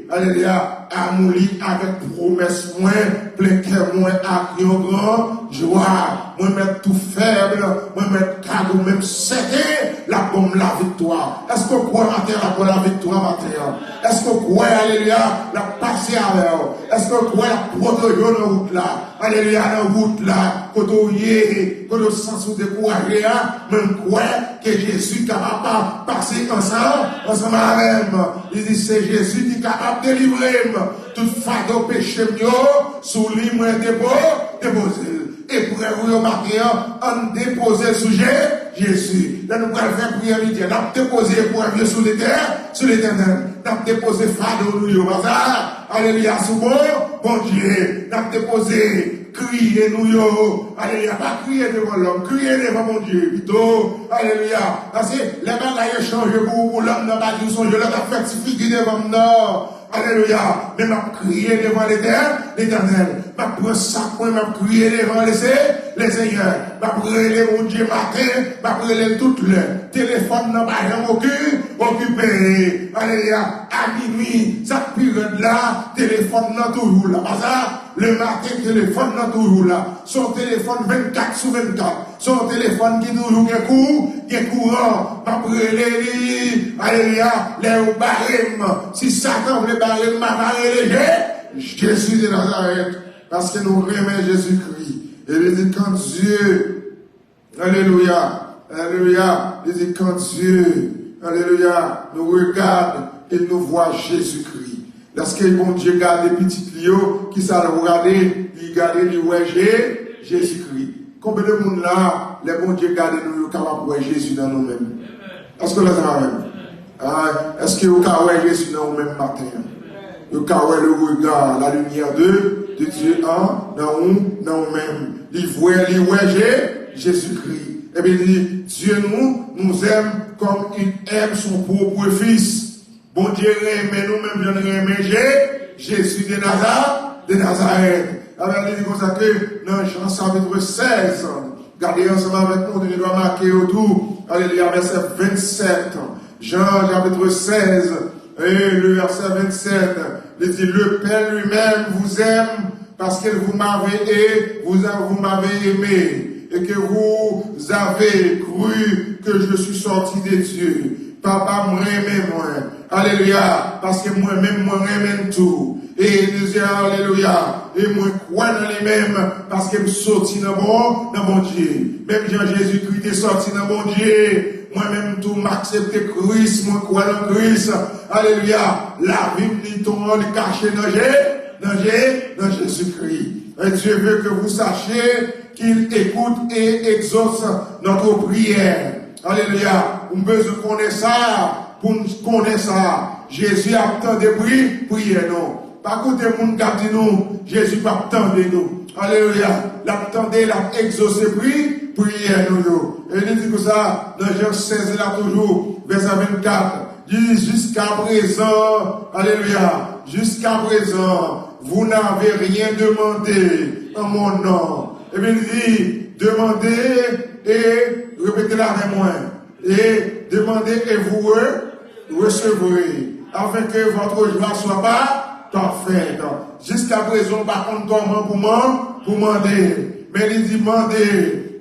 Alelouya, amou li avèk pwomès mwen, plen kè mwen ak yon gran jwa. Mwen mèt tou fèb, mwen mèt kado, menm sèten, l ap ban m laviktwa. Èske w kwè maten an l ap ban w laviktwa maten an? Èske w kwè, alelouya, l ap pase avè w? Èske w kwè l ap pwoteje w nan wout la? Alelouya, nan wout la, kote w ye, kote w santi w dekouraje a, men m kwè ke Jezi kapab pa-, pase ansanm, ansanm avè m. Li di, se Jezi ki kapab delivre m. Tout fado peche m yo, sou li mwen depo-, depoze l. Eprèv ou yo maten an, ann depoze l sou Je-, Jezi. Lè nou pral fè priyè midi a, n ap depoze eprèv yo sou Letè-, sou Letènèl. N ap depoze fado nou yo, pa sa? Alelouya, sou bon Bondye. N ap depoze kriye nou yo. Alelouya, pa kriye devan lòm, kriye devan Bondye pito. Alelouya. Paske lè bagay yo chanje pou ou, pou lòm nan pa di w sonje lè w t ap fè ti figi devan m nan. Alelouya. Men m ap kriye devan Letè-, Letènèl. M ap pran sak mwen, m ap kriye devan Lese-, Lesenyè, m ap rele Bondye maten, m ap rele l tout lè. Telefòn nan pa janm oki, okipe. Alelouya. A minwi, sa k pi rèd la, telefòn nan toujou la. Pa sa, le maten, telefòn nan toujou la. Se yon telefòn vennkat sou vennkat. Se yon telefòn ki toujou gen kou, gen kouran. M ap rele li. Alelouya. Lè yo bare m, si Satan vle bare m, m a bare li. Jezi de Nazarèt. Paske nou renmen Jezikri. E li di, quand Dieu, alelouya, alelouya, li di, quand Dieu, alelouya, nous regarde, il nous voit Jésus-Christ. Lèske Bondye gade pitit li yo, kisa l gade? Li gade, li wè Je, Jezikri. Konbyen de moun la, lè Bondye gade nou, yo kapab wè Jezi nan nou menm? Èske w ansanm avè m? Ah, èske yo ka wè Jezi nan ou menm maten an? Yo ka wè le regard, la lumière de, de Dieu an, nan ou, nan ou menm. Li vwè, li wè Je, Jezikri. Epi li di, Dieu nous, nous aime comme il aime son propre fils. Bondye renmen nou menm jan l renmen Je, Jezi de Naza, de Nazarèt. Alò, li di konsa ke nan Jan chapitre seize, gade ansanm avèk nou, nou dwe make yo tou. Alelouya, vèsè vennsept. Jan chapitre seize, et le verset vingt-sept, li di, le Père lui-même vous aime parce que vous m'avez et vous, vous m'avez aimé et que vous avez cru que je suis sorti de Dieu. Papa m renmen mwen. Alelouya. Paske mwen menm, mwen renmen l tou. E li di, alelouya. E mwen kwè nan li menm, paske m soti nan bon, nan Bondye. Menm jan Jezikri te soti nan Bondye, mwen menm tou m aksepte Kris, mwen kwè nan Kris. Alelouya. Lavi m li tou li kache nan Je, nan Je, nan Jezikri. Et Dieu veut que vous sachiez qu'il écoute et exauce notre prière. Alelouya. Ou bezwen konnen sa, pou n konnen sa. Jezi ap tande pri, priyè nou. Pa koute moun k ap di nou, Jezi p ap tande nou. Alelouya. L ap tande, l ap egzose pri, priyè nou yo. E li di konsa, nan Jan seize la toujou, vèsè vennkat, li di, jusqu'à présent, alelouya, jusqu'à présent, vous n'avez rien demandé en mon nom. Epi li di, demandez et répétez la avè mwen. Et demandez et vous re- recevrez, afin que votre joie soit pa- parfaite. Jiska prezan, w pa konn kòman pou man- pou mande. Men li di, mande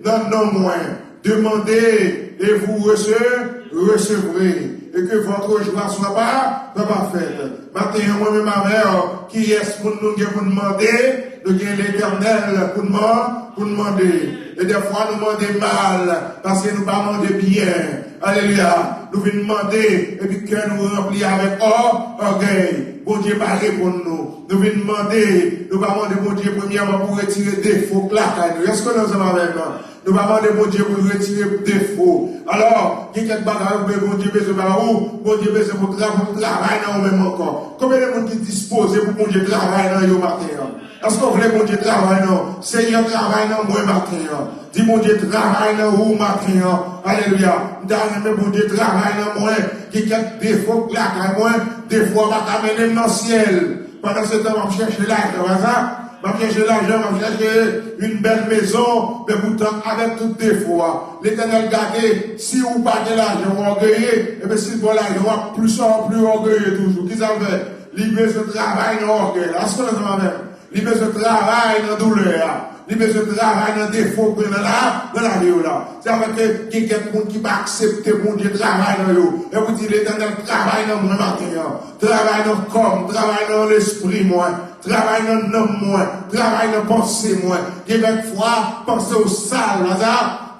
nan non mwen. Demandez et vous rece- recevrez. Et que votre joie soit pa- soit parfaite. Maten an, mwen menm avè w, kiyès moun nou gen pou n mande? Nou gen Letènèl pou n man- pou n mande. E dèfwa nou mande mal, paske nou pa mande byen. Alelouya. Nou vin mande, epi kè nou ranpli avèk ò- ògèy. Bondye pa reponn nou. Nou vin mande, nou pa mande Bondye premyèman pou retire defo k lakay nou. Èske nou ansanm avè m? Nou pa mande Bondye pou l retire defo. Alò, gen kèk bagay ou be- Bondye bezwen ba ou, Bondye bezwen pou tra- pou l travay nan ou menm ankò. Konbyen de moun ki dispoze pou Bondye travay nan yo maten an? Èske w vle Bondye travay nan w? Senyè, travay nan mwen maten an. Di Bondye travay nan ou maten an. Alelouya. M ta renmen Bondye travay nan mwen. Gen kèk defo k lakay mwen. Defo a pa ka mennen m nan syèl. Pandan se tan, m ap chèche lajan, pa sa? M ap chèche lajan, m ap chèche yon bèl mezon, men poutan avèk tout defo a. Letènèl gade, si ou pa gen lajan, w ògeye, ebyen si l ba w lajan, w ap plis, w ap pli ògeye toujou. Kisa l fè? Li bezwen travay nan ògèy la. Èske w ansanm avè m? Li bezwen travay nan doulè a. Li bezwen travay nan defo w gen nan la, nan lavi w la. Se sa k fè ke gen kèk moun ki pa aksepte Bondye travay nan yo. E pou di, Letènèl, travay nan mwen maten an. Travay nan kò m, travay nan lespri mwen, travay nan nanm mwen, travay nan panse mwen. Gen kèk fwa, panse w sal, pa sa?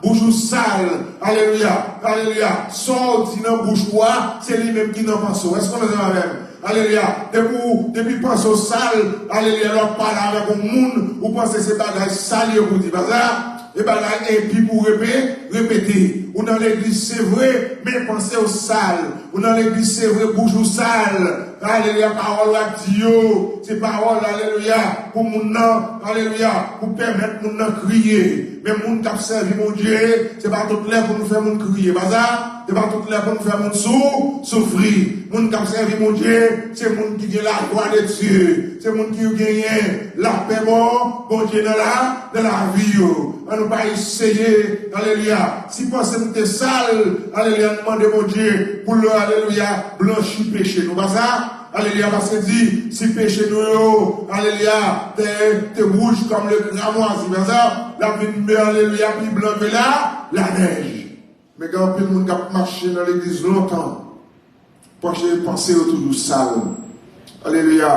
Bouch ou sal. Alelouya, alelouya. Sa w di nan bouch ou a, se li menm ki nan panse w. Èske w ansanm avè m? Alelouya. Depi w, depi panse w sal, alelouya, lè w ap pale avèk yon moun, ou panse se bagay sal yo pou di. Pa sa? E bagay enpi pou repe- repete. Ou nan legliz, se vre, men panse w sal. Ou nan legliz, se vre, bouch ou sal. Alelouya, pawòl w ap di yo, se pawòl, alelouya, pou moun nan, alelouya, pou pèmèt moun nan kriye. Men moun k ap sèvi Bondye, se pa tout lè pou nou fè moun kriye. Pa sa, se pa tout lè pou nou fè moun sou, soufri. Moun k ap sèvi Bondye, se moun ki gen lajwa de Dye. Se moun ki genyen lapè bon, Bondye nan la, nan lavi yo. An nou pa eseye, alelouya. Si panse nou te sal, alelouya, nou mande Bondye pou l, alelouya, blanchi peche nou. Pa sa? Alelouya, paske di, si peche nou yo, alelouya, te, te wouj kòm le kramwazi, pa sa? L ap vin, alelouya, pi blan ke la, lanèj. Men gen anpil moun k ap mache nan legliz lontan. Panse, panse yo toujou sal. Alelouya.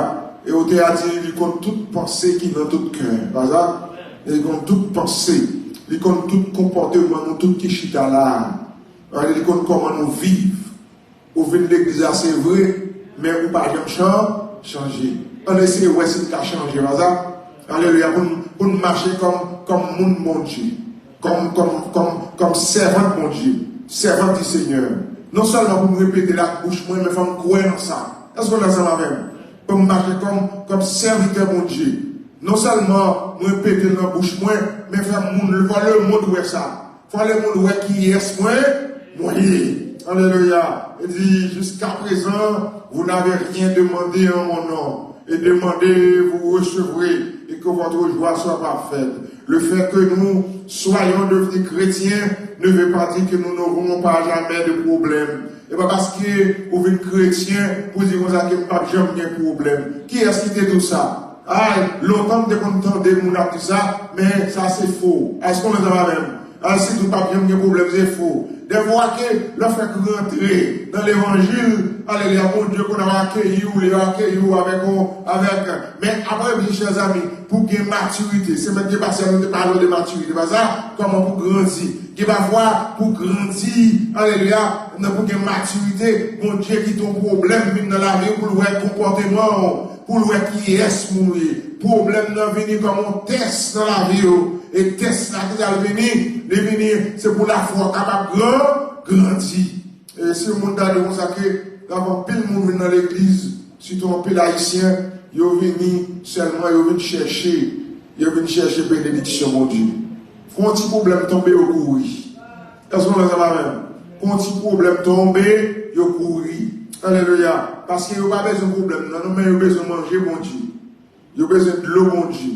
E otè a di, li konn tout panse ki nan tout kè. Pa sa? Li konn tout panse. Li konn tout konpòteman nou tout ki chita la a. Li konn kòman nou viv. Ou vin legliz la, se vre, men ou pa janm chan-, chanje. Ann eseye wè si n ka chanje, pa sa? Alelouya, pou n, pou n mache kòm, kòm moun Bondye, kòm, kòm, kòm, kòm sèvant Bondye, servante du Seigneur. Non sèlman pou m repete l ak bouch mwen, men fò m kwè nan sa. Èske w ansanm avè m? Pou m mache kòm, kòm sèvitè Bondye. Non sèlman mwen repete l nan bouch mwen, men fè moun, fò lemonn wè sa. Fò lemonn wè kiyès mwen, mwen ye. Alelouya. Il dit, jusqu'à présent, vous n'avez rien demandé en mon nom. Et demandez, vous recevrez, et que votre joie soit parfaite. Le fait que nous soyons devenus chrétiens ne veut pas dire que nous n'aurons pas jamais de problème. E pa paske ou vin kretyen pou di konsa ke m p ap janm gen pwoblèm. Kiyès ki te di w sa? Ay, lontan m te konn tande moun ap di sa, men sa se fo. Èske w ansanm avè m? Ay, si di w p ap janm gen pwoblèm, se fo. Dèfwa ke lè w fèk rantre nan levanjil, alelouya, Bondye konn ap akeyi w, li akeyi w avèk yon, avèk, men apre, byen, chè zanmi, pou gen matirite, semèn ki pase a, nou te pale de matirite, pa sa? Kòman pou grandi? Gen pafwa pou grandi, alelouya, nan pou gen matirite, Bondye kite yon pwoblèm vin nan lavi w pou l wè konpòteman w, pou l wè kiyès moun ou ye. Pwoblèm nan vini kòm yon tès nan lavi w. E tès la ki pral vini, li vini, se pou lafwa w kapab gran, grandi. E si yon moun ta di konsa ke, gen anpil moun vin nan legliz, sitou anpil Ayisyen, yo vini sèlman, yo vin chèche, yo vin chèche benediksyon Bondye. Fè yon ti pwoblèm tonbe, yo kouri. Èske nou ansanm avè m? Fè yon ti pwoblèm tonbe, yo kouri. Alelouya. Paske yo pa bezwen pwoblèm nan, non, men yo bezwen manje Bondye. Yo bezwen dlo Bondye.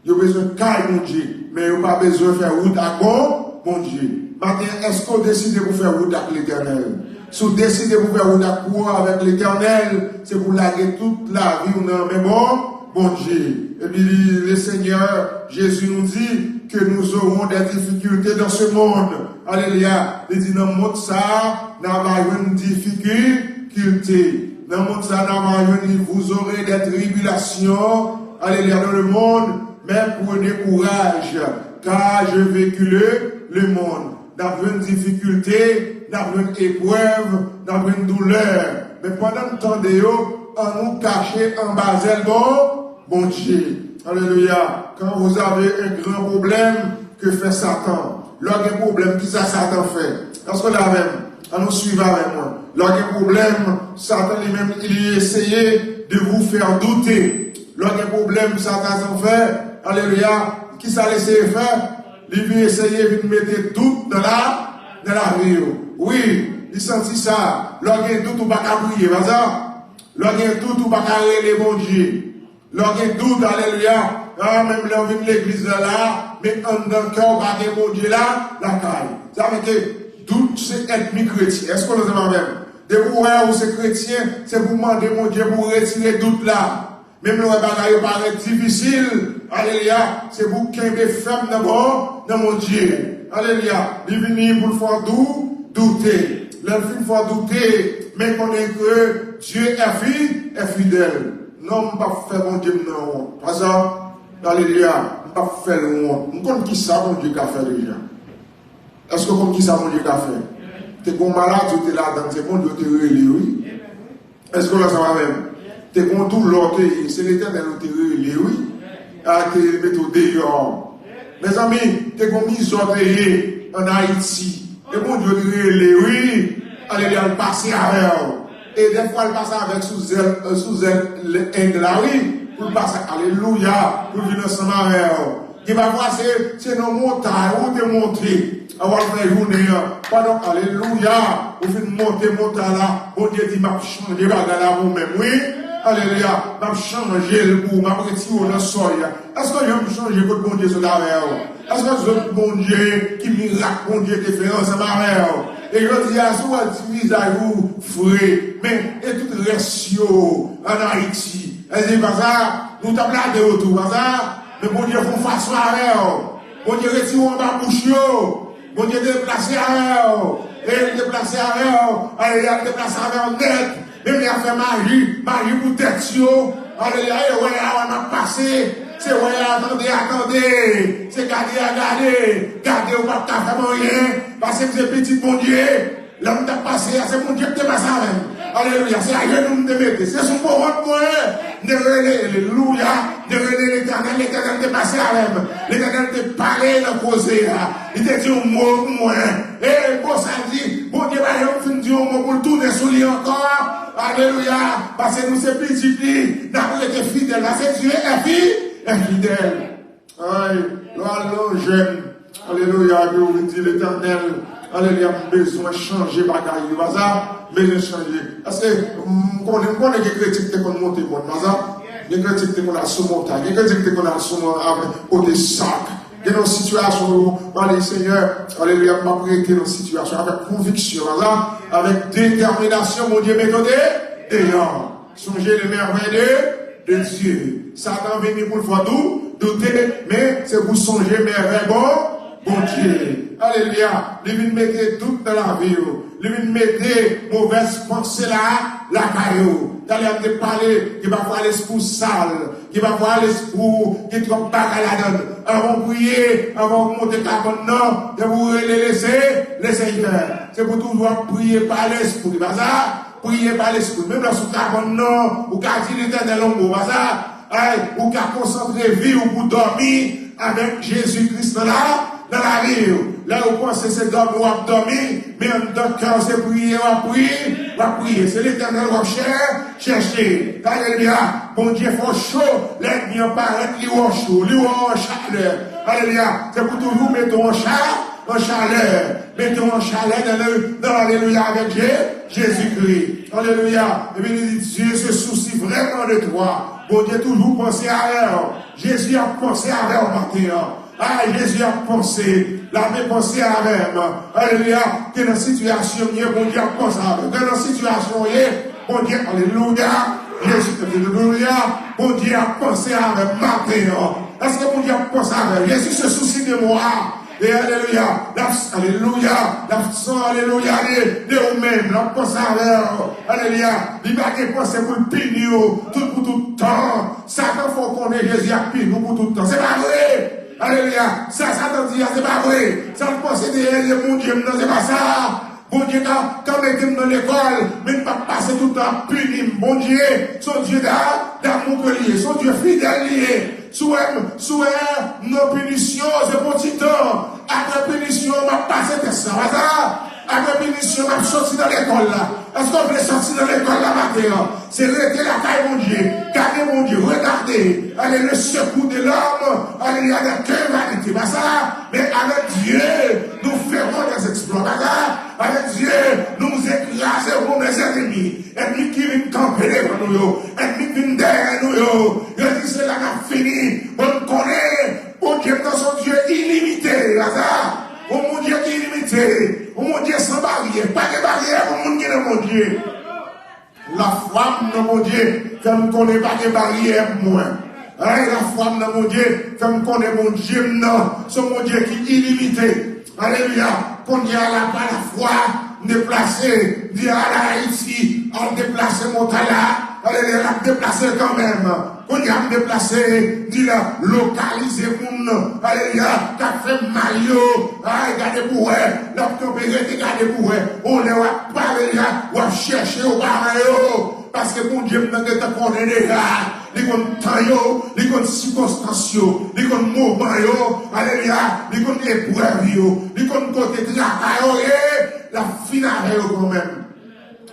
Yo bezwen kay Bondye. Men yo pa bezwen fè wout ak bon Bondye. Maten an, èske w deside pou fè wout ak Letènèl? Si w deside pou fè wout ak, pou avèk Letènèl, se pou lage tout lavi w nan men bon Bondye. Epi li, le Seigneur Jésus nous dit que nous aurons des difficultés dans ce monde. Alelouya. Li di nan mond sa a, n a va jwenn difikilte. Nan mond sa a, n a va jwenn li, vous aurez des tribulations. Alelouya, dans le monde, mais prenez courage, car j'ai vaincu le, le monde. N ap jwenn difikilte, n ap jwenn eprèv, n ap jwenn doulè. Men pandan n tande yo, an nou kache anba zèl bon Bondye. Alelouya. Quand vous avez un grand problème, que fait Satan? Lè w gen pwoblèm, kisa Satan fè? Èske w la avè m? An nou swiv avè mwen. Lè w gen pwoblèm, Satan li menm, li eseye de vous faire douter. Lè w gen pwoblèm, sa Satan fè, alelouya, kisa l eseye fè? Li vin eseye vin mete dout nan la, nan lavi w. Wi, li santi sa. Lè w gen dout, ou pa ka priye, pa sa? Lè w gen dout, ou pa ka rele Bondye. Lè w gen dout, alelouya, a, menm lè w vin legliz la, la, men anndan kè w pa gen Bondye la, lakay. Sa vle di ke dout se ènmi kretyen. Èske w ansanm avè m? Depi w wè ou se kretyen, se pou w mande Bondye pou w retire dout la. Menm lè w wè bagay yo parèt difisil, alelouya, se pou w kenbe fèm nan bon, nan Bondye. Alelouya. Li vini pou l fè w dou, doute. Lè l fin fè w doute, men konnen ke Dieu est fi-, est fidèle. Non, m p ap fè Bondye m nan wont. Pa sa, alelouya, m p ap fè l wont. M konn kisa Bondye ka fè deja. Èske w konn kisa Bondye ka fè? Te gon maladi w te ladan, se Bondye w te rele, wi. Èske w ansanm avè m? Te gon doulè w te ye, se Letènèl ou te rele, wi. A te mete w deyò. Mezanmi, te gon mizè w te ye ann Ayiti. E Bondye w te rele, wi. Alelouya, l pase avè w. E dèfwa l pase avèk sou zèl, sou zèl leng la, wi, pou l pase, alelouya, pou l vin ansanm avè w. Gen pafwa se, se nan montay ou te monte, w al fè jounen an. Pandan, alelouya, ou fin monte montay la, Bondye di, "M ap chanje bagay la pou ou menm, wi. Alelouya, m ap chanje l pou ou, m ap retire w nan sòy la." Èske w janm sonje kot Bondye sot avè w? Èske w sonje Bondye, ki mirak Bondye te fè ansanm avè w? E jodi a, si w wè ti vizaj ou fre, men e tout rès yo ann Ayiti. Èske se pa sa? Nou t ap lage yo tou, pa sa? Men Bondye fè yon fason avè w. Bondye retire w anba bouch yo. Bondye deplase avè w. E l deplase avè w. Alelouya, l deplase avè w nèt. Bib la fè maji, maji pou tèt yo. Alelouya, e wè a w ap pase. Se wè a tande a tande. Se gade a gade. Gade ou p ap ka fè m anyen. Paske m se pitit Bondye. Lè m t ap pase a, se Bondye ki te pase avè m. Alelouya, se ajenou m te mete. Se sou pwovant mwen. M te rele, alelouya. M te rele Letènèl, Letènèl te pase avè m. Letènèl te pale nan koze a. Li te di yon mo pou mwen. E bon, sa di, Bondye pa janm fin di yon mo pou l tounen sou li ankò. Alelouya. Paske nou se pitit li, n ap rete fidèl. Paske Dye è fi, è fidèl. Ay, lè w al nan jèn, alelouya, ke w vin di, "Letènèl, alelouya, m bezwen chanje bagay yo." Pa sa, m bezwen chanje. Paske m konnen, m konnen gen kretyen ki te konn monte mòn, pa sa? Gen kretyen ki te konn al sou montay, gen kretyen ki te konn al sou mòn avèk pote sak. Gen nan sitiyasyon yo, pale, "Senyè, alelouya, m ap rete nan sitiyasyon avèk konviksyon, pa sa? Avèk detèminasyon, Bondye mete w de-, deyò." Sonje le merveille de, de Dieu. Satan vini pou l fè w dou-, doute, men se pou sonje mèvèy bon, Bondye. Alelouya. Li vin mete dout nan lavi w. Li vin mete movèz panse la lakay ou. Talè a m te pale, gen pafwa lespri w sal, gen pafwa lespri w gen twòp bagay ladan l. Anvan w priye, anvan w monte kabann nan, depi w rele lese, Lesenyè. Se pou toujou ap priye pa lespri, pa sa? Priye pa lespri. Menm lè sou kabann nan, ou ka di Letènèl yon mo, pa sa? Ay, ou ka konsantre vi w pou dòmi avèk Jezi Kris nan la, nan lavi w. Lè ou panse se dòmi w ap dòmi, men anndan kè w se priye w ap priye, w ap priye. Se Letènèl w ap chè-, chèche. Alelouya. Bondye fè w cho, lè ènmi an parèt, li wè w cho, li wè w an chalè. Alelouya. Se pou toujou mete w an cha-, an chalè. Mete w an chalè nan, nan, nan alelouya avèk Je-, Jezikri. Alelouya. Epi li di, Dieu se soucie vraiment de toi. Bondye toujou panse avè w. Jezi ap panse avè w maten an. A, Jezi ap panse. L ap panse avè m. Alelouya. Ke nan sitiyasyon m ye, Bondye ap panse avè m. Ke nan sitiyasyon w ye, Bondye, alelouya. Jezi, alelouya. Bondye ap panse avè m maten an. Èske Bondye ap panse avè w? Jésus se soucie de moi. E alelouya, l ap, alelouya, l ap san, alelouya, de, de ou menm, l ap panse avè w. Alelouya, li pa gen panse pou l pini w tout pou tout tan. Satan fè w konnen Jezi ap pini w pou tout tan. Se pa vre! Alelouya, sa Satan di a, se pa vre! Sa l panse de, de Bondye m nan, se pa sa! Bondye ka, ka mete m nan lekòl, men m p ap pase tout tan ap pini m. Bondye, se yon Dye da-, damou ke li ye, se yon Dye fidèl li ye. Si w wè m, si w wè m nan pinisyon, se pou ti tan. Apre pinisyon, m ap pase tès la. Pa sa? Apre pinisyon, m ap soti nan lekòl la. Èske w vle soti nan lekòl la maten an? Se rete lakay Bondye, gade Bondye, regade, allez, le secours de l'homme, allez, il y a de quelle vanité, pa sa? Men avèk Dye, nou fè grands exploits, pa sa? Avèk Dye, nou ekraze grands ennemis. Ènmi ki vin kanpe devan nou yo, ènmi ki vin dèyè nou yo, yo di se la n ap fini. Bon, m konnen Bondye m nan se yon Dye ilimite, pa sa? Yon Bondye ki ilimite, yon Bondye san baryè. Pa gen baryè pou moun ki nan Bondye. Lafwa m nan Bondye fè m konnen pa gen baryè pou mwen. Ay, lafwa m nan Bondye fè m konnen Bondye m nan se yon Bondye ki ilimite. Alelouya. Kounye a la, pa lafwa, m deplase, m di al Ayiti, al deplase montay la. Alelouya, l ap deplase kanmenm. Kounye a m deplase, m di la, lokalize moun, alelouya, k ap fè m mal yo. Ay, gade pou wè, l ap kanpe, rete gade pou wè. On lè w ap pale la, w ap chèche yo, w pa wè yo. Paske Bondye m nan gentan konnen deja. Li konn tan yo, li konn sikonstans yo, li konn moman yo, alelouya, li konn eprèv yo, li konn kote traka yo ye, l ap fin avè yo kanmenm.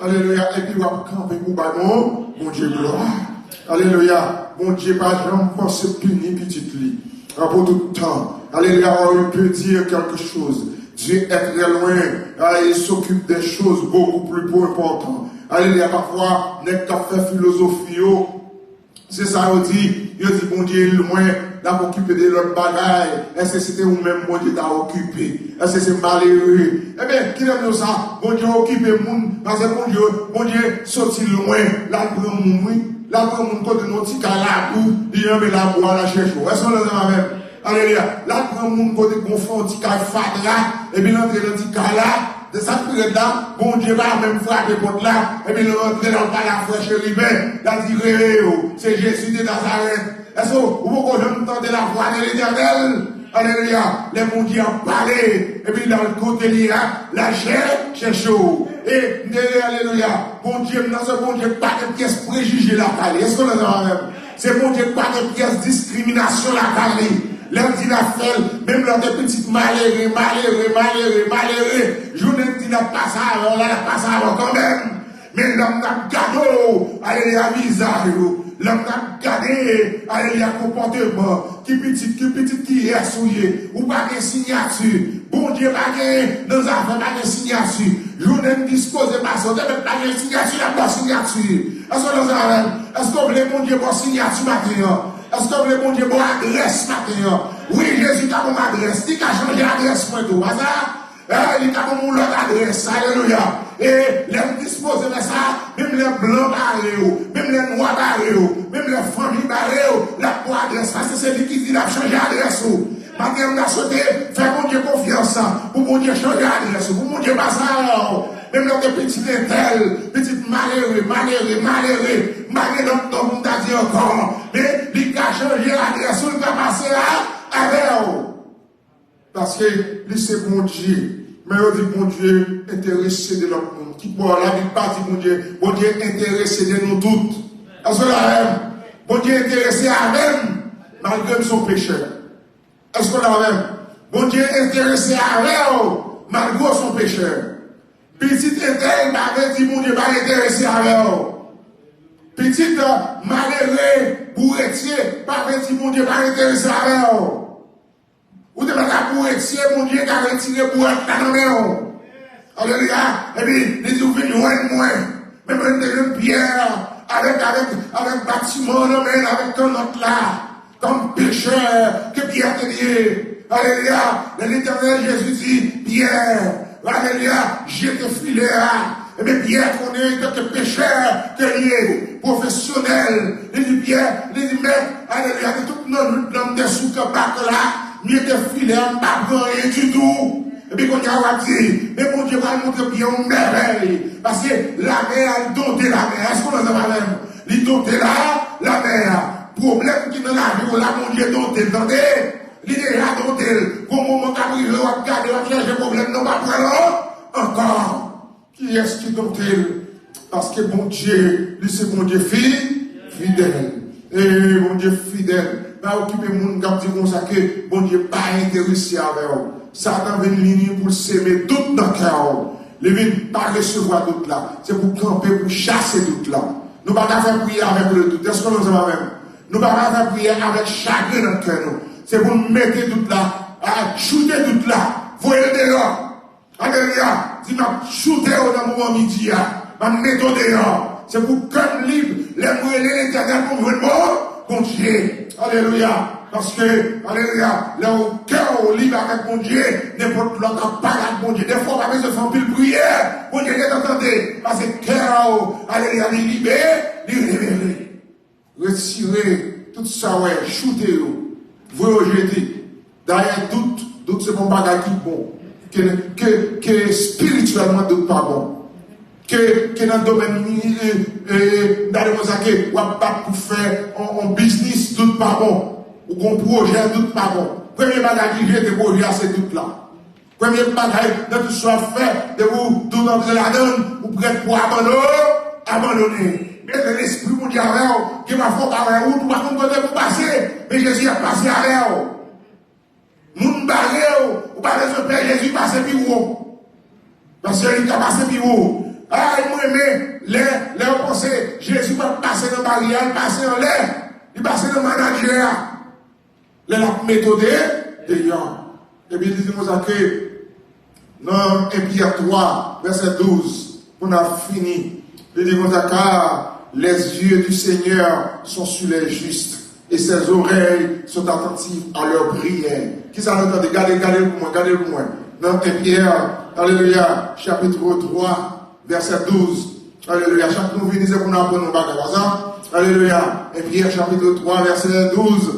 Alelouya. Epi w ap kanpe pou bay bon Bondye glwa. Alelouya. Bondye pa janm panse pini pitit li. An pou tout tan. Alelouya. Or, il peut dire quelque chose. Dieu est très loin. Ah, il s'occupe des choses beaucoup plus importantes. Alelouya. Pafwa, nèg k ap fè filozofi yo, se sa yo di, yo di Bondye lwen, l ap okipe de lòt bagay. Èske se te ou menm Bondye ta okipe? Èske se malere? Ebyen, kilè m di w sa? Bondye okipe moun, paske Bondye, Bondye soti lwen, l al pran moun, wi. L al pran moun kote nan yon ti kay labou, li nan men labou a, l al chèche w. Èske w ansanm avè m? Alelouya. L al pran moun kote gon fon ti kay fatra, epi l antre nan ti kay la. Se sa k pi rèd la, Bondye pa menm frape pòt la, epi l rantre la, l pale a frè Cheriben, l a di, "Reveye w, se Jezi de Nazarèt." Èske w poko janm tande lavwa de Letènèl? Alelouya. Lè Bondye ap pale, epi l al kote li a, l al chè-, chèche w. E, m te rele, alelouya, Bondye m nan se Bondye k pa gen pyès prejije lakay li. Èske w ansanm avè m? Se Bondye k pa gen pyès diskriminasyon lakay li. Lè l di l ap fè l, menm lè w te pitit malere, malere, malere, malere, jounen l di l ap pase avè w la, l ap pase avè w kanmenm. Men lè m t ap gade w, alelouya, vizaj ou, lè m t ap gade, alelouya, konpòteman, ki pitit, ki pitit kiyès ou ye, ou pa gen siyati. Bondye pa gen, nan zafè pa gen siyati. Jounen m dispoze pase, w te mèt pa gen siyati, l ap ba w siyati. Èske w ansanm avè m? Èske w vle Bondye ba w siyati maten an? Èske w vle Bondye ba w adrès maten an? Wi, Jezi ka ba w adrès. Li ka chanje adrès mwen tou. Pa sa? Eh, li ka ba w yon lòt adrès. Alelouya. E lè m dispoze fè sa, menm lè blan bare w, menm lè nwa bare w, menm lè fanmi bare w, l ap ba w adrès. Paske se li ki di l ap chanje adrès ou. Maten an, m ta swete fè Bondye konfyans pou Bondye chanje adrès ou, pou Bondye pase avè w. Menm lè w te pitit entèl, pitit malere, malere, malere, m pa gen lòt non pou m ta di ankò. Men li ka chanje adrès ou, li ka pase a, avè w. Paske li se Bondye. Men yo di Bondye enterese de lòt moun. Ki bò Labib pa di Bondye? Bondye enterese de nou tout. Èske w la avè m? Bondye enterese avè m, malgre m se yon pechè. Èske w la avè m? Bondye enterese avè w, malgre w se yon pechè. Pitit entèl pa vle di Bondye pa enterese avè w. Pitit, eh, malere, bouretye, pa vle di Bondye pa enterese avè w. Ou te mèt ap bouretye, Bondye ka retire bourèt la nan men w. Alelouya. Epi, li di w vin jwenn mwen. Menm jan te jwenn Pyè avèk, avèk, avèk batiman nan men l, avèk kannòt la. Kòm pechè ke Pyè te ye. Alelouya. Lè Letènèl Jezi di, Pyè, alelouya, jete filè a. Ebyen, Pyè konnen antanke pechè ke li ye, pwofesyonèl. Li di Pyè, li di, Mèt, alelouya, de tout nan nwit lan m te sou bak la, m jete filè a, m pa pran anyen ditou. Epi kounye a w ap di, men Bondye pral montre Pyè yon mèvèy. Paske lamè a, li donte lamè a. Èske w ansanm avè m? Li donte la, lamè a. Pwoblèm ki nan lavi w la, Bondye donte l, tande. Li deja donte l. Gon moman k ap rive, w ap gade, w ap chèche pwoblèm nan, w pa pran l ankò. Kiyès ki donte l? Paske Bondye, li se Bondye fi, fidèl. E Bondye fidèl. Pa okipe moun k ap di konsa ke Bondye pa enterese avè w. Satan vin vini pou l seme dout nan kè w. Li vin pa resevwa dout la. Se pou kanpe, pou chase dout la. Nou pa ka fè priyè avèk le doute. Èske nou ansanm avè m? Nou pa ka fè priyè avèk chagren nan kè nou. Se pou n mete dout la, a, choute dout la, voye l deyò. Alelouya. Di, "M ap choute yo nan moman midi a. M ap mete w deyò." Se pou kè m lib. Lè m rele Letènèl pou m jwenn bon, Bondye. Alelouya. Paske, alelouya, lè w kè w lib avèk Bondye, nenpòt lòt ap pale ak Bondye. Defwa w pa bezwen fè anpil priyè. Bondye gentan tande. Paske kè w, alelouya, li libe, li libere. Retire tout sa w wè, choute yo, voye yo jete. Dayè, dout, dout se pa yon bagay ki bon. Ke, ke, ke espirityèlman, dout pa bon. Ke, ke nan domèn, e, e, m ta di konsa ke w ap bat pou fè on, on biznis, dout pa bon. Ou gon pwojè, dout pa bon. Premye bagay ki jete pwojè a, se dout la. Premye bagay nan tout sa w ap fè, depi w dout antre ladan l, ou prèt pou abandone, abandone. Men lè Lespri Bondye avè w, gen pafwa w pa wè wout, ou pa konn kote pou pase, men Jezi ap pase avè w. Moun bare w, ou pa bezwen pè, Jezi pase pi wo. Paske li ka pase pi wo. Ay, mwen renmen lè, lè yo panse Jezi pa pase nan baryè a, li pase anlè. Li pase nan manadjè a. Lè l ap mete w de, deyò. Epi li di konsa ke nan en Pyè twa, vèsè douz, pou n ap fini, li di konsa, car les yeux du Seigneur sont sur les justes, et ses oreilles sont attentives à leurs prières. Kisa nou tande? Gade, gade l pou mwen, gade l pou mwen. Nan en Pyè, alelouya, chapit twa, vèsè douz. Alelouya. Chak nou vini, se pou nou aprann yon bagay. Konsa, alelouya. En Pyè chapit twa, vèsè douz.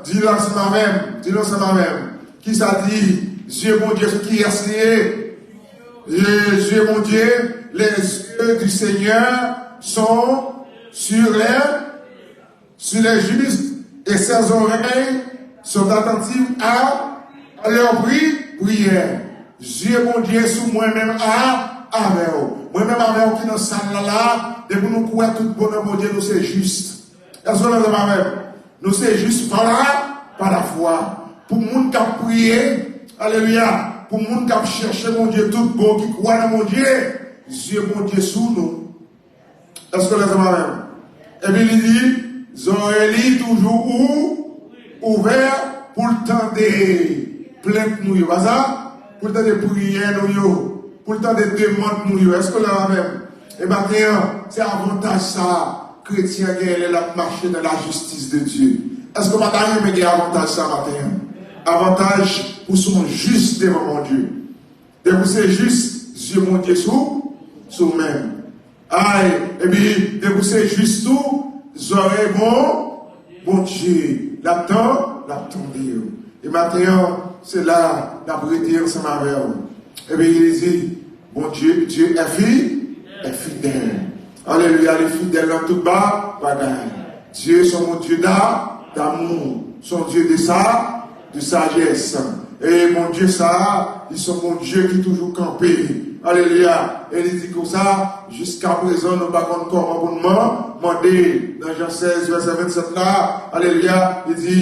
Di l ansanm avè m. Di l ansanm avè m. Kisa di? Zye Bondye sou kiyès li ye? Zye Bondye, les yeux du Seigneur sont sur les sur les justes, et ses oreilles sont attentives à, à leur pri-, prière. Zye Bondye sou mwen menm a, avè w. Mwen menm avè w ki nan sal la la, depi nou kwè tout bon nan Bondye, nou se jis. Èske w ansanm avè m? Nou se jis pa la, pa la fwa. Pou moun k ap priye, alelouya, pou moun k ap chèche Bondye tout bon, ki kwè nan Bondye, zye Bondye sou nou. Èske w ansanm avè m? Epi li di, zòrèy li toujou ou, ouvè pou l tande plent nou yo. Pa sa? Pou l tande priyè nou yo. Pou l tande demann nou yo. Èske w la avè m? E maten an, se avantaj sa kretyen an genyen lè l ap mache nan la justice de Dieu. Èske w pa ta renmen gen avantaj sa maten an? Avantaj pou se yon jis devan Bondye. Depi w se jis, zye Bondye sou, sou menm. Ay, epi depi w se jis tou, zòrèy bon, Bondye, l ap tan-, l ap tande w. E maten an, se la n ap rete ansanm avè w. Epi li di, Bondye, Dieu est fi-, est fidèle. Alelouya, li fidèl nan tout ba-, bagay. Dieu, se yon Dieu d'a-, d'amour. Se yon Dieu de sa-, de sagesse. E Bondye sa a, li se yon Bondye ki toujou kanpe. Alelouya. E li di konsa, jiska prezan, nou pa konn kòman pou n man-, mande. Nan Jan sèz, vèsè vennsèt la, alelouya, li di,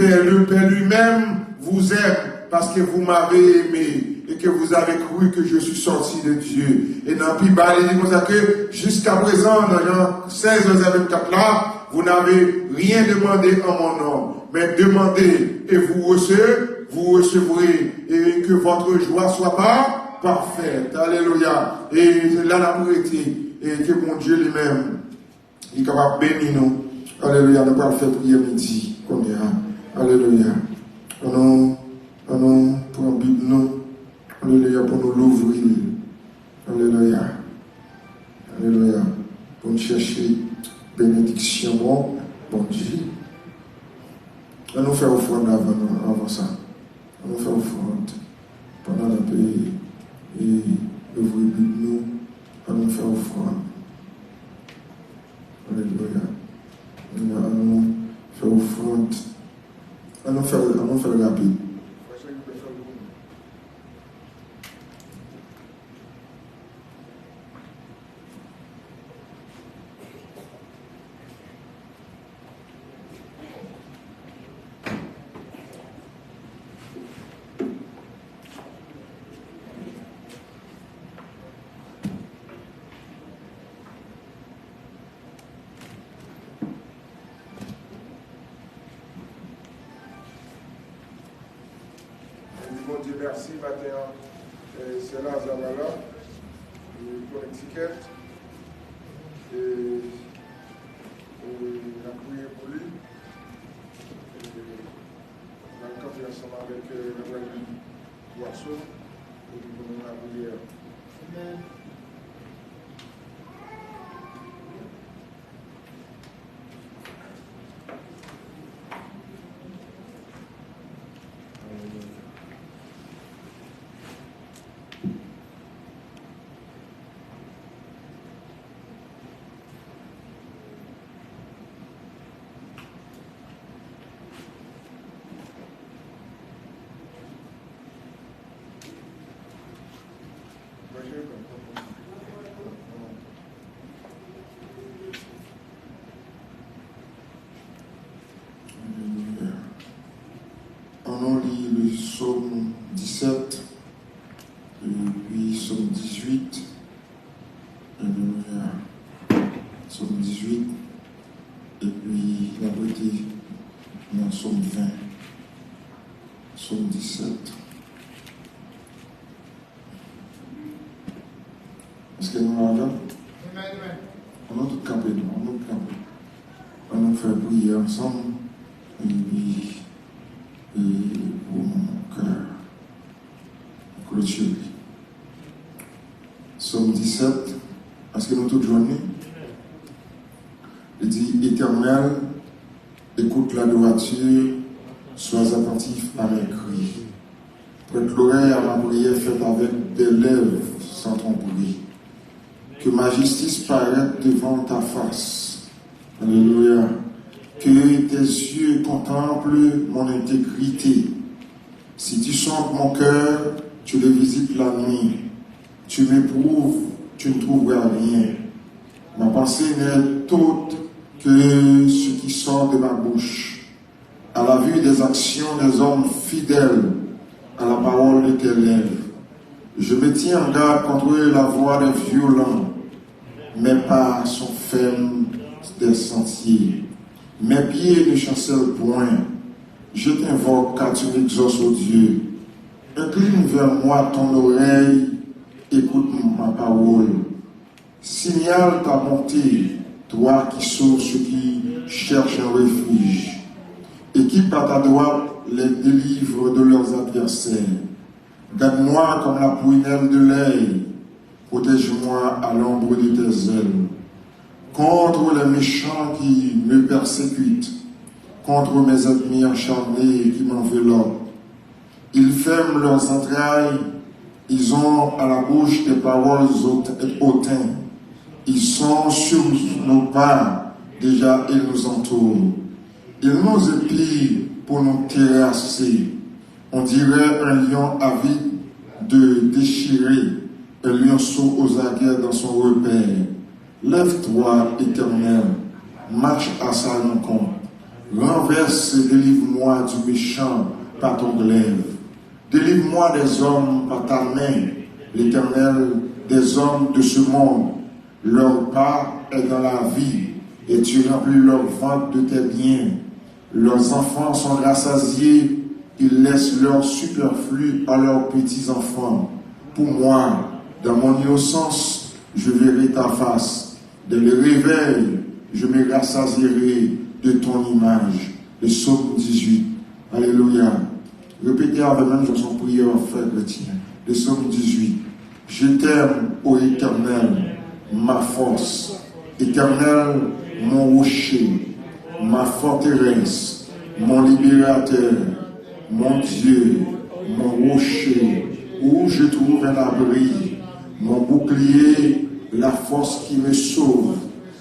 Père, le Père lui-même vous aime, parce que vous m'avez aimé et que vous avez cru que je suis sorti de Dieu. E nan pi ba, li di konsa ke, jiska prezan, nan Jan sèz, vèsè vennkat la, vous n'avez rien demandé en mon nom, mais demandez et vous rece-, vous recevrez, et que votre joie soit pa-, parfaite. Alelouya. E se la n ap rete, e ke Bondye li menm li kapab beni nou. Alelouya, nou pral fè priyè midi kounye a. Alelouya. Ann nou, ann nou pran Bib nou. Alelouya, pou nou louvri l. Alelouya. Alelouya. Pou n chèche benediksyon Bon-, Bondye. Ann nou fè ofrann avan nou, avan sa. Ann nou fè ofrann. Pandan n ap, e, e, louvri Bib nou, ann nou fè ofrann. Alelouya. Ann nou fè ofrann. Ann nou fè, ann nou fè l rapid. Di Bondye mèsi maten an. E, sè Lazare la, e, Connecticut. E, e, n ap priye pou li. E, n al kanpe ansanm avèk, e, n ap pral li bwason epi pou nou lapriyè. Amèn. Alelouya. Ann nou li le Sòm disèt, epi Sòm dizuit. Sòm disèt. Èske nou la avè m? An nou tout kanpe, non? An nou tout kanpe. An nou fè priyè ansanm. Epi, e pou nou kè klotire. Sòm disèt. Èske nou tout jwenn li? Li di, Éternel, écoute la droiture, sois attentif à mes cris. Prête l'oreille à ma prière faite avec des lèvres sans tromperie. Que ma justice paraisse devant ta face. Alléluia. Que tes yeux contemplent mon intégrité. Si tu sondes mon cœur, tu le visites la nuit. Tu m'éprouves, tu ne trouveras rien. Ma pensée n'est autre que ce qui sort de ma bouche. À la vue des actions des hommes fidèles à la parole de tes lèvres, je me tiens en garde contre la voie des violents. Mes pas sont fermes des sentiers. Mes pieds ne chancellent point. Je t'invoque car tu m'exauces, ô Dieu. Incline vers moi ton oreille, écoute ma parole. Signale ta bonté, toi qui sauves ceux qui cherchent un refuge, et qui par ta droite les délivres de leurs adversaires. Garde-moi comme la prunelle de l'œil, protège-moi à l'ombre de tes ailes. Contre les méchants qui me persécutent, contre mes ennemis acharnés qui m'enveloppent. Ils ferment leurs entrailles, ils ont à la bouche des paroles haut-, hautaines. Ils sont sur nos pas, déjà ils nous entourent. Ils nous épient pour nous terrasser. On dirait un lion avide de déchirer, un lionceau aux aguets dans son repaire. Lève-toi, Éternel, marche à sa rencontre. Renverse et délivre-moi du méchant par ton glaive. Délivre-moi des hommes par ta main, l'Éternel, des hommes de ce monde. Leur part est dans la vie, et tu remplis leur ventre de tes biens. Leurs enfants sont rassasiés, ils laissent leur superflu à leurs petits-enfants. Pour moi, dans mon innocence, je verrai ta face. Dès le réveil, je me rassasierai de ton image. Le psaume dix-huit. Alléluia. Répétez avec moi, je suis prière en frère chrétien. Le psaume dix-huit. Je t'aime, ô Éternel, ma force. Éternel, mon rocher, ma forteresse, mon libérateur, mon Dieu, mon rocher, où je trouve un abri, mon bouclier, la force qui me sauve,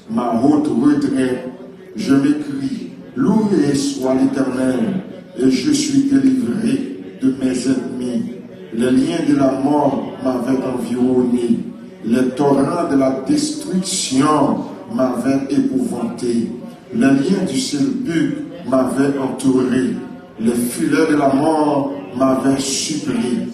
ma haute retraite. Je m'écrie, loué soit l'Éternel, et je suis délivré de mes ennemis. Les liens de la mort m'avaient environné, les torrents de la destruction m'avaient épouvanté. Les liens du sépulcre m'avaient entouré, les filets de la mort m'avaient surpris.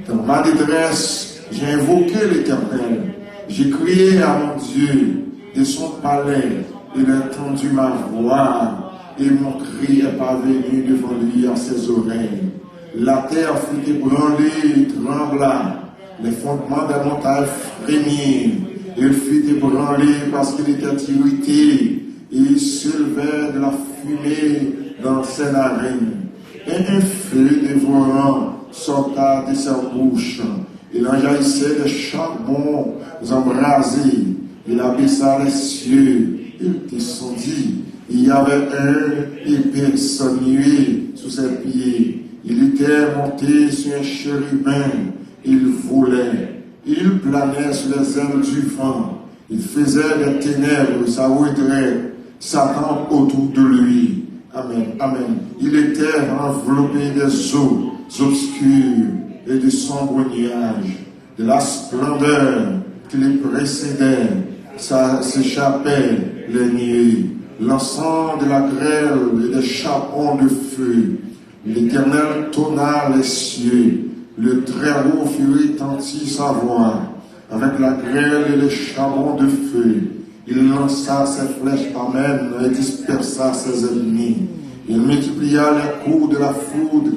Dans ma détresse, j'ai invoqué l'Éternel. J'ai crié à mon Dieu de son palais. Il a entendu ma voix et mon cri est parvenu devant lui à ses oreilles. La terre fut ébranlée et trembla. Les fondements des montagnes frémirent. Il fut ébranlé parce qu'il était irrité. Et il s'élevait de la fumée dans ses narines. Et un feu dévorant sorta de sa bouche. Il en jaillissait des charbons embrasés. Il abaissa les cieux. Il descendit. Il y avait un épaisse nuée sous ses pieds. Il était monté sur un chérubin. Il volait. Il planait sur les ailes du vent. Il faisait des ténèbres sa retraite, sa tente autour de lui. Amen. Amen. Il était enveloppé des eaux obscures et de sombres nuages. De la splendeur qui les précédait, ça s'échappait les nuées. L'encens de la grêle et des charbons de feu. L'Éternel tonna les cieux. Le Très-Haut fit retentir sa voix. Avec la grêle et les charbons de feu, il lança ses flèches amènes et dispersa ses ennemis. Il multiplia les coups de la foudre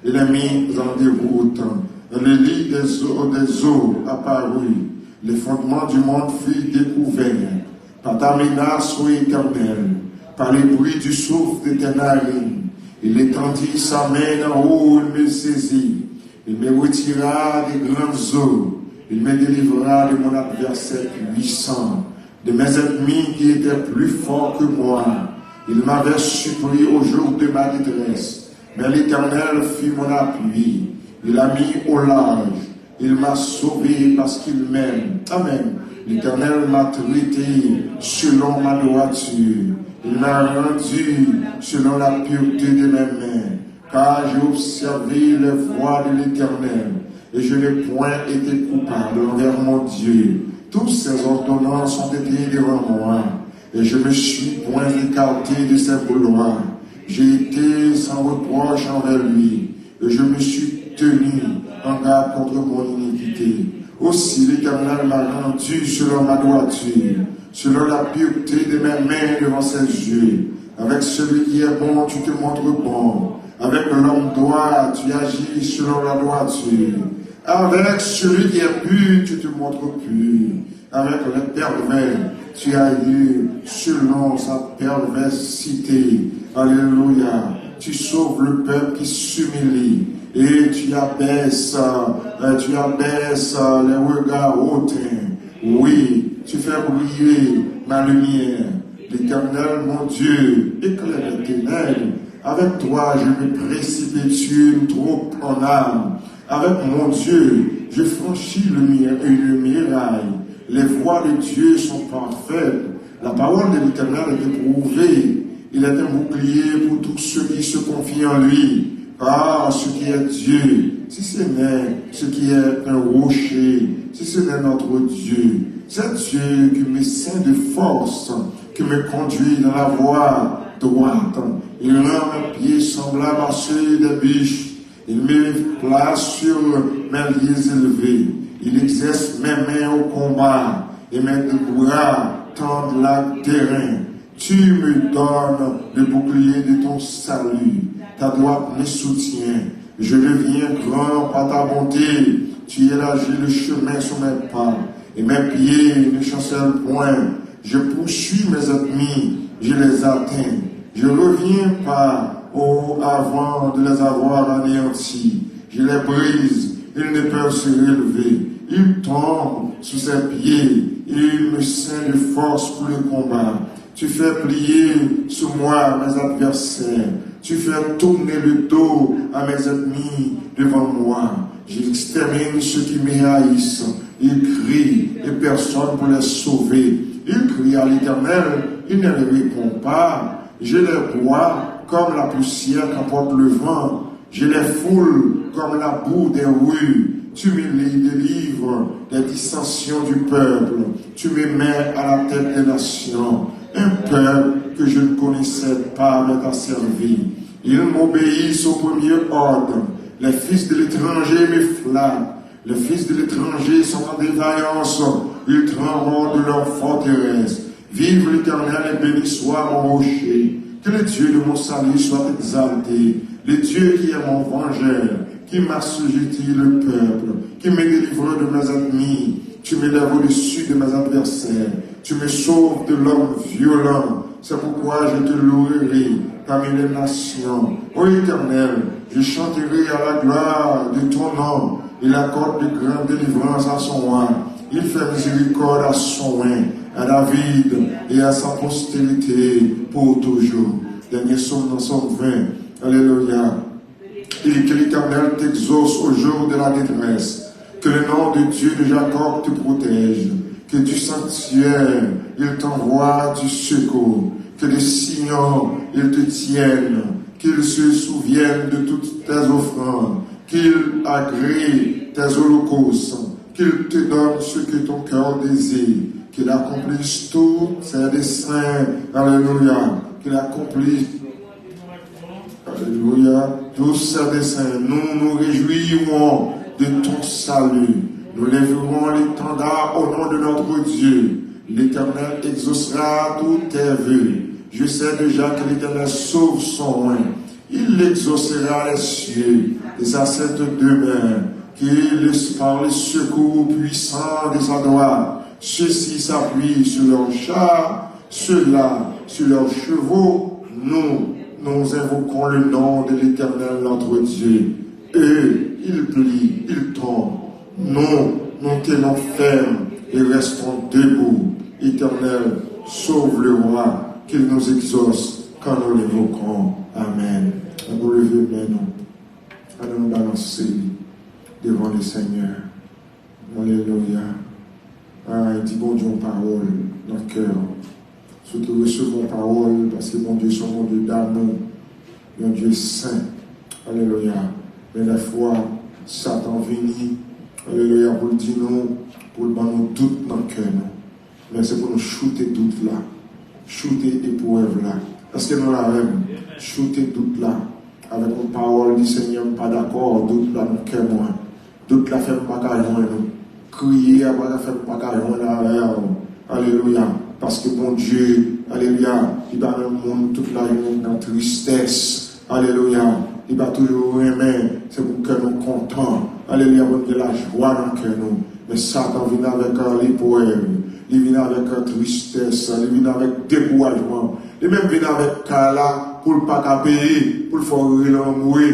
et les mis en déroute. Le lit des eaux, des eaux apparut. Les fondements du monde furent découverts par ta menace, ô Éternel, par le bruit du souffle de tes narines. Il étendit sa main d'en haut, il me saisit. Il me retira des grandes eaux. Il me délivra de mon adversaire puissant, de mes ennemis qui étaient plus forts que moi. Il m'avait surpris au jour de ma détresse, mais l'Éternel fut mon appui. Il a mis au large. Il m'a sauvé parce qu'il m'aime. Amen. L'Éternel m'a traité selon ma droiture. Il m'a rendu selon la pureté de mes mains. Car j'ai observé les voies de l'Éternel, et je n'ai point été coupable envers mon Dieu. Toutes ses ordonnances ont été devant moi, et je me suis point écarté de ses lois. J'ai été sans reproche envers lui, et je me suis tenu en garde contre mon iniquité. Aussi l'Éternel m'a rendu selon ma droiture, selon la pureté de mes mains devant ses yeux. Avec celui qui est bon, tu te montres bon. Avec l'homme droit, tu agis selon la droiture. Avec celui qui est pur, tu te montres pur. Avec le pervers, tu agis selon sa perversité. Alléluia. Tu sauves le peuple qui s'humilie et tu abaisses, euh, tu abaisses, euh, les regards hautains. Oui, tu fais briller ma lumière. L'Éternel, mon Dieu, éclaire mes ténèbres. Avec toi, je me précipite sur une troupe en armes. Avec mon Dieu, je franchis le mi-, une muraille. Les voies de Dieu sont parfaites. La parole de l'Éternel est éprouvée. Il est un bouclier pour tous ceux qui se confient en lui. Car ce qui est Dieu, si ce n'est ce qui est un rocher, si ce n'est notre Dieu? C'est Dieu qui me ceint de force, qui me conduit dans la voie droite. Il rend mes pieds semblables à ceux des biches. Il me place sur mes lieux élevés. Il exerce mes mains au combat et mes deux bras tendent la terrain. Tu me donnes le bouclier de ton salut. Ta droite me soutient. Je deviens grand par ta bonté. Tu élargis le chemin sous mes pas, et mes pieds ne chancellent point. Je poursuis mes ennemis, je les atteins. Je reviens pas au avant de les avoir anéantis. Je les brise, ils ne peuvent se relever. Ils tombent sous ses pieds, et il me ceint de force pour le combat. Tu fais plier sous moi mes adversaires. Tu fais tourner le dos à mes ennemis devant moi. J'extermine ceux qui me haïssent. Ils crient et personne pour les sauver. Ils crient à l'Éternel, il ne les répond pas. Je les broie comme la poussière qu'emporte le vent. Je les foule comme la boue des rues. Tu me délivres des dissensions du peuple. Tu me mets à la tête des nations. Un peuple que je ne connaissais pas m'est asservi. Ils m'obéissent au premier ordre. Les fils de l'étranger me flattent. Les fils de l'étranger sont en défaillance. Ils tremblent de leur forteresse. Vive l'Éternel et béni soit mon rocher. Que le Dieu de mon salut soit exalté. Le Dieu qui est mon vengeur, qui m'assujettit le peuple, qui me délivre de mes ennemis. Tu m'élèves au-dessus de mes adversaires. Tu me sauves de l'homme violent. C'est pourquoi je te louerai parmi les nations. Ô Éternel, je chanterai à la gloire de ton nom. Il accorde de grandes délivrances à son roi. Il fait miséricorde à son oint, à David et à sa postérité pour toujours. Dènye sòm nan, sòm ven. Alelouya. Et que l'Éternel t'exauce au jour de la détresse. Que le nom de Dieu de Jacob te protège. Que du sanctuaire, il t'envoie du secours. Que de Sion, il te tienne. Qu'il se souvienne de toutes tes offrandes. Qu'il agrée tes holocaustes. Qu'il te donne ce que ton cœur désire. Qu'il accomplisse tous ses desseins. Alléluia. Qu'il accomplisse Alléluia. Tous ses desseins, nous nous réjouirons de ton salut. Nous lèverons l'étendard au nom de notre Dieu. L'Éternel exaucera tous tes vœux. Je sais déjà que l'Éternel sauve son oint. Il exaucera les cieux et sa sainte demeure, que le, par le secours puissant de sa droite, ceux-ci s'appuient sur leurs chars, ceux-là sur leurs chevaux. Nous, nous invoquons le nom de l'Éternel notre Dieu. Eux, ils plient, ils tombent. Nous, nous tenons ferme et restons debout. Éternel, sauve le roi, qu'il nous exauce quand nous l'invoquons. Amen. Ann nou leve men nou. Ann nou balanse li devan le Senyè. Alelouya. Ay, di Bondye yon pawòl nan kè w. Sitou resevwa yon pawòl, paske Bondye se yon Bondye damou, yon Dye sen. Alelouya. Men dèfwa, Satan vini, alelouya, pou l di nou, pou l ban nou dout nan kè nou. Men se pou nou choute dout la, choute eprèv la. Èske nou la avè m? Choute dout la. Avèk yon pawòl di Senyè, m pa dakò, dout la nan kè mwen. Dout la fè m pa ka jwenn ou. Kriye a pa ka fè m pa ka jwenn avè w. Alelouya. Paske Bondye, alelouya, li pa nan moun tout lajounen nan tristès. Alelouya. Li pa toujou renmen, se pou kè nou kontan. Alelouya, pou n gen lajwa nan kè nou. Men Satan vin avèk, euh, leprèv, li vin avèk, euh, tristès, li vin avèk dekourajman. Li menm vin avèk kay la pou l pa ka peye, pou l fè w rele anmwe.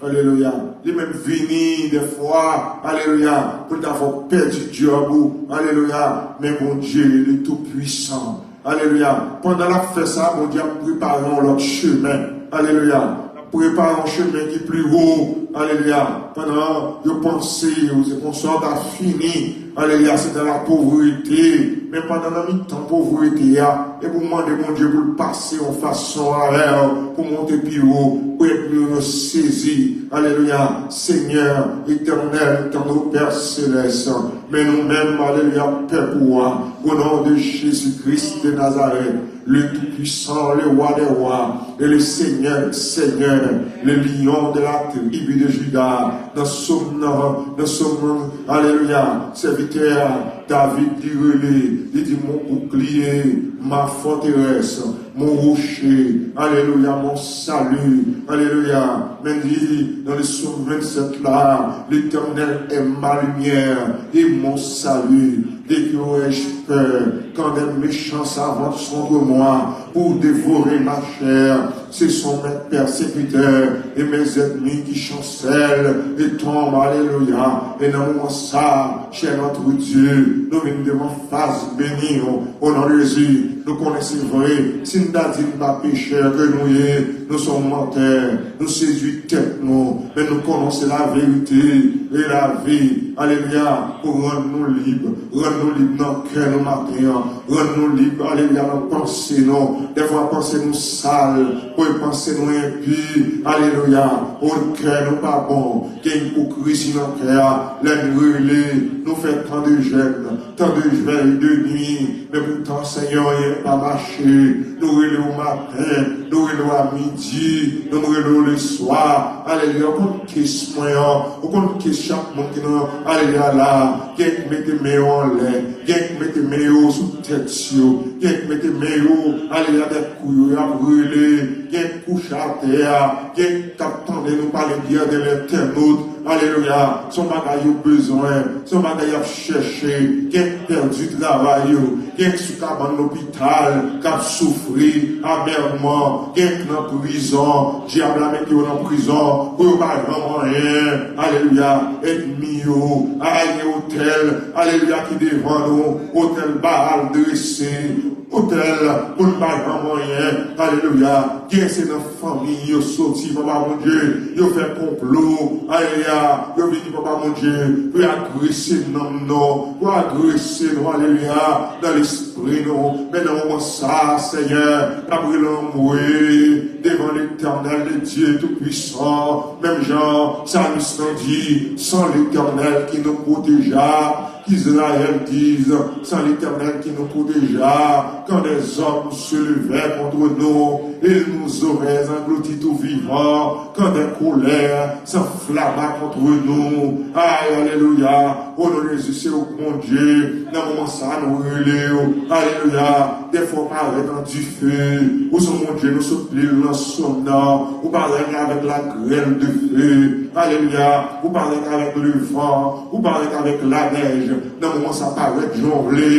Alelouya. Li menm vini dèfwa, alelouya, pou l ta fè w pèdi djòb ou. Alelouya. Men Bondye, li tou pwisan. Alelouya. Pandan l ap fè sa, Bondye ap prepare yon lòt chemen. Alelouya. L ap prepare yon chemen ki pi wo. Alelouya. Pandan yo panse yo, se konsa w ta fini. Alelouya. Se nan lapovrete. Men pandan nan mitan povrete a, epi w mande Bondye pou l pase yon fason avè w, pou w monte pi wo, pou ènmi w yo sezi. Alelouya. Senyè, Etènèl, Etènèl, Pè Selès. Men nou menm, alelouya, pèp ou a, au nom de Jésus-Christ de Nazareth, le Tout-Puissant, le Roi des Rois, et le Seigneur des Seigneurs, le Lion de la tribu de Juda, nan sòm nan, nan sòm nan, alelouya, sèvitè a, David li rele, li di, mon bouclier, ma forteresse, mon rocher, alelouya, mon salut, alelouya. Men li, nan le sòm vennsèt la, l'Éternel est ma lumière et mon salut. De qui aurais-je peur quand des méchants s'avancent contre moi pour dévorer ma chair? Ce sont mes persécuteurs et mes ennemis qui chancellent et tombent. Alelouya. E nan moman sa, chè notre Dieu, nou vin devan fas beni w, o non de Jezi. Nou konnen se vre, si n ta di n pa pechè ke nou ye, nou se yon mantè, nou sedui tèt nou, men nou konnen se laverite e lavi. Alelouya, pou rann nou lib, rann nou lib nan kè nou maten an, rann nou lib, alelouya, nan panse nou. Dèfwa panse nou sal, pou panse nou enpi, alelouya, o kè nou pa bon, gen ipokrizi nan kè a, lè n rele, nou fè tan de jèn, tan de jèn e de nwi, men poutan, Senyè, anyen pa mache. Nou rele w maten, nou rele w a midi, nou rele w leswa. Alelouya, ou konn kes mwen an, ou konn kes chak moun ki nan, alelouya, la. Gen k mete men yo anlè, gen k mete men yo sou tèt yo, gen k mete men yo, alelouya, dèyè kou yo, y ap rele, gen k kouche atè a, gen k ap tande nou pale byen de lentènot. Alelouya. Se yon bagay yo bezwen. Se yon bagay y ap chèche. Gen k pèdi travay yo. Gen k sou kabann lopital k ap soufri amèman. Gen k nan prizon. Dyab la mete yo nan prizon pou yo pa janm anyen. Alelouya. Ènmi yo. Ay, gen otèl. Alelouya, ki devan nou. Otèl Baal drese. Otèl pou n pa janm anyen. Alelouya. Gen se nan fanmi yo soti, Papa Bondye, yo fè konplo, alelouya, yo vini, Papa Bondye, pou yo agrese nanm nou, pou yo agrese nou, alelouya, nan lespri nou. Men nan moman sa, Senyè, n ap rele anmwe devan Letènèl, le Dieu Tout-Puissant, menm jan psalmis lan di, sans l'Éternel qui nous protégea, qu'Israël dise, sans l'Éternel qui nous protégea, quand des hommes se levaient contre nous, ils nous auraient engloutis tout vivants, quand des colères s'enflammaient contre nous. Ay, alelouya, O non de Jezi, se ou k Bondye. Nan moman sa a, nou rele w. Alelouya. Dèfwa ou parèt an dife. Ou se yon Bondye, nou sot li nan sòm nan. Ou parèt avèk lagrèl de fe. Alelouya. Ou parèt avèk levan. Ou parèt avèk lanèj. Nan moman sa a, parèt jan w vle.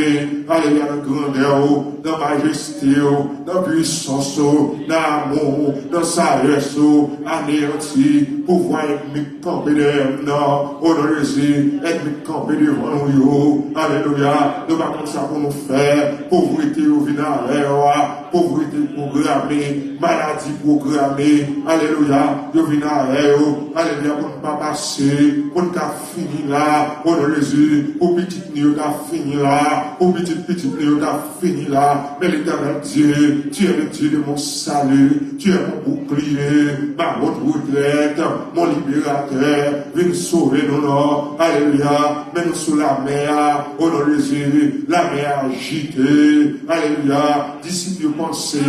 Alelouya, nan grandè w, nan majeste w, nan pwisans w, nan amou w, nan sajès w, aneyanti pouvwa ènmi k kanpe dèyè m nan. O non de Jezi, ènmi k kanpe devan nou yo. Alelouya. Nou pa konn sa pou nou fè. Povrete yo vin avè yo a. Povrete pwograme. Maladi pwograme. Alelouya. Yo vin avè yo. Alelouya. Pou n pa pase. Pou n ka fini la. O non de Jezi. Pou pitit nou yo ka fini la. Pou pitit pitit nou yo ka fini la. Men Letènèl Dye, tu es le Dieu de mon salut, tu es mon bouclier, ma haute retraite, mon libérateur, vin sove nou non. Alelouya. Men nou sou lamè a, o non de Jezi, lamè a ajite. Alelouya. Disip yo panse,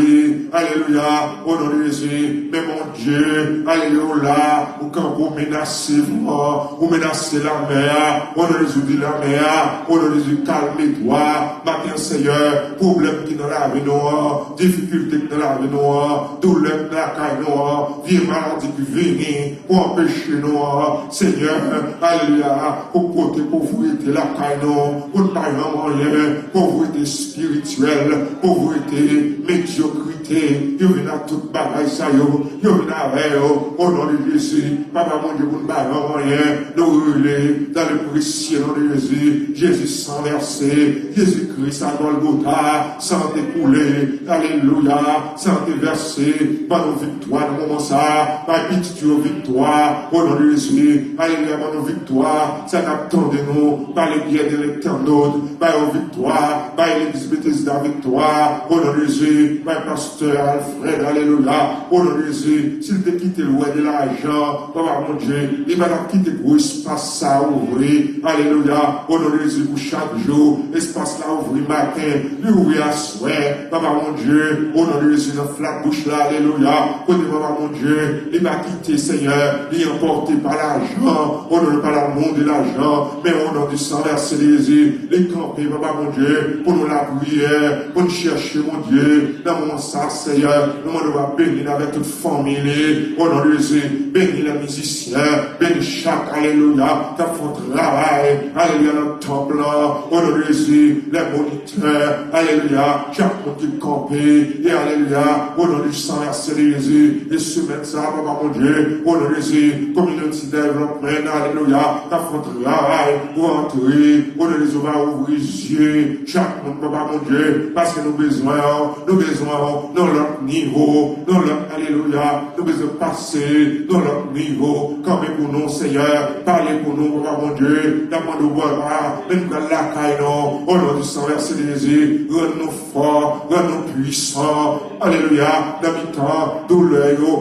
alelouya, o non de Jezi, men Bondye, alelouya, ou la, ou kanpe, ou menase van, ou menase lamè a, o non de Jezi, ou di lamè a, o non de Jezi, kalme twa, maten an, Seyè, pwoblèm ki nan lavi nou an, difikilte ki nan lavi nou an, doulè ki nan lakay nou an, vye maladi ki vini, pou anpeche nou an, Seyè, alelouya, pou pote povrete lakay nou, pou n pa janm anyen, povrete espirityèl, povrete, medyokrite, yo vin ak tout bagay sa yo, yo vin avè yo, o non de Jezi, Papa Bondye, pou n pa janm anyen, nou rele, dans le précieux nom de Jésus, Jezi san vèse, Jezi Kris a Gòlgota, san te koule, alelouya, san te vèse, ban nou viktwa nan moman sa, bay pitit yo viktwa, o non de Jezi, alelouya, ban nou viktwa, sa k ap tande nou, pa le byè de lètènòt, bay yo viktwa, bay legliz Betesda viktwa, o non de Jezi, bay pastè Alfred, alelouya, o non de Jezi, si l te kite l wè de lajan, Papa Bondye, li pa t ap kite gwo espas sa ouvri. Alelouya. O non de Jezi, pou chak jou, espas la ouvri maten, li ouvri aswè. Papa Bondye, o non de Jezi, nan flat bouch la, alelouya. Kote Papa Bondye, li pa kite, Seyè, li anpòte pa lajan. O non, pa l'amour de l'argent, men o non du sang versé de Jésus, li kanpe, Papa Bondye, pou nou lapriyè, pou nou chèche Bondye. Nan moman sa, Seyè, nou mande w pa beni l avèk tout fanmi li. O non de Jezi, beni lè mizisyen, beni chak, alelouya, k ap fè yon travay, alelouya, nan tanp lan. O non de Jezi, lè monitè, alelouya, chak moun ki kanpe, e alelouya, o non de san vèse de Jezi, e semèn sa, Papa Bondye, o non de Jezi, community development, alelouya, k ap fè yon travay pou antre, o non de Jezi, ou va ouvri zye chak moun, Papa Bondye, paske nou bezwen w, nou bezwen w nan lòt nivo, nan lòt, alelouya, nou bezwen pase nan lòt nivo, kanpe pou nou, Seyè, pale pou nou, Papa Bondye, n ap mande w, Papa, men nou pral lakay nou, o non de san vèse de Jezi, rann nou fò, rann nou pwisan, alelouya, nan mitan doulè yo,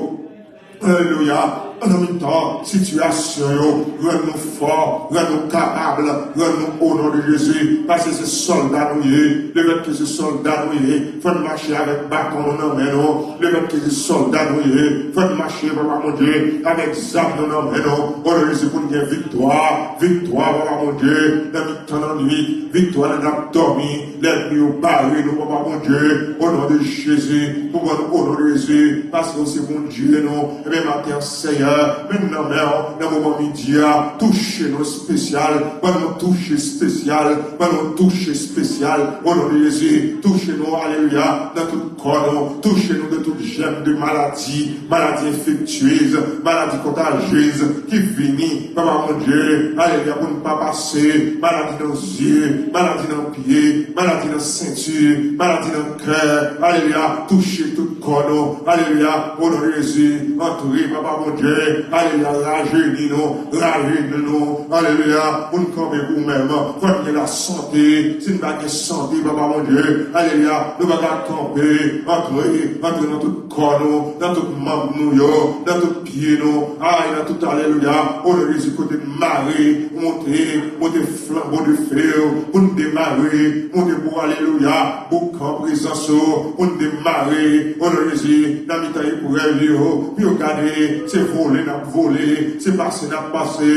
alelouya, nan mitan sitiyasyon yo, rann nou fò, rann nou kapab, rann nou o non de Jezi, paske se sòlda nou ye, lefètke se sòlda nou ye, fò n mache avèk baton nou nan men nou, lefètke se sòlda nou ye, fò n mache, Papa Bondye, avèk zam nou nan men nou, o non de Jezi, pou n gen viktwa, viktwa, Papa Bondye, nan mitan lannwit, viktwa lè n ap dòmi, lènmi yo bare nou, Papa Bondye, o non de Jezi, pou ban nou o non de Jezi, paske w se Bondye nou, ebyen maten an, Seyè, men n nan men w, nan moman midi a, touche nou espesyal, ban nou touche espesyal, ban nou touche espesyal, o non de Jezi, touche nou, alelouya, nan tout kò nou, touche nou de tout jèm de maladi, maladi enfektyez, maladi kontajyez ki vini, Papa Bondye, alelouya, pou n pa pase, maladi nan zye, maladi nan pye, maladi nan senti, maladi nan kè, alelouya, touche tout kò nou, alelouya, o non de Jezi, antre, Papa Bondye, alelouya, rajeni nou, rajeni nou, alelouya, pou n kanpe pou ou menm, fò n gen lasante, si n pa gen sante, Papa Bondye, alelouya, nou pa ka kanpe, antre, antre nan tout kò nou, nan tout manm nou yo, nan tout pye nou, ay, nan tout, alelouya, o non de Jezi, kote n mare, monte, monte flanbo de fe yo, pou n demare, monte pou, alelouya, boukan prezans yo, pou n demare, o non de Jezi, nan mitan eprèv yo, pou yo gade, se vole n ap vole, se pase n ap pase,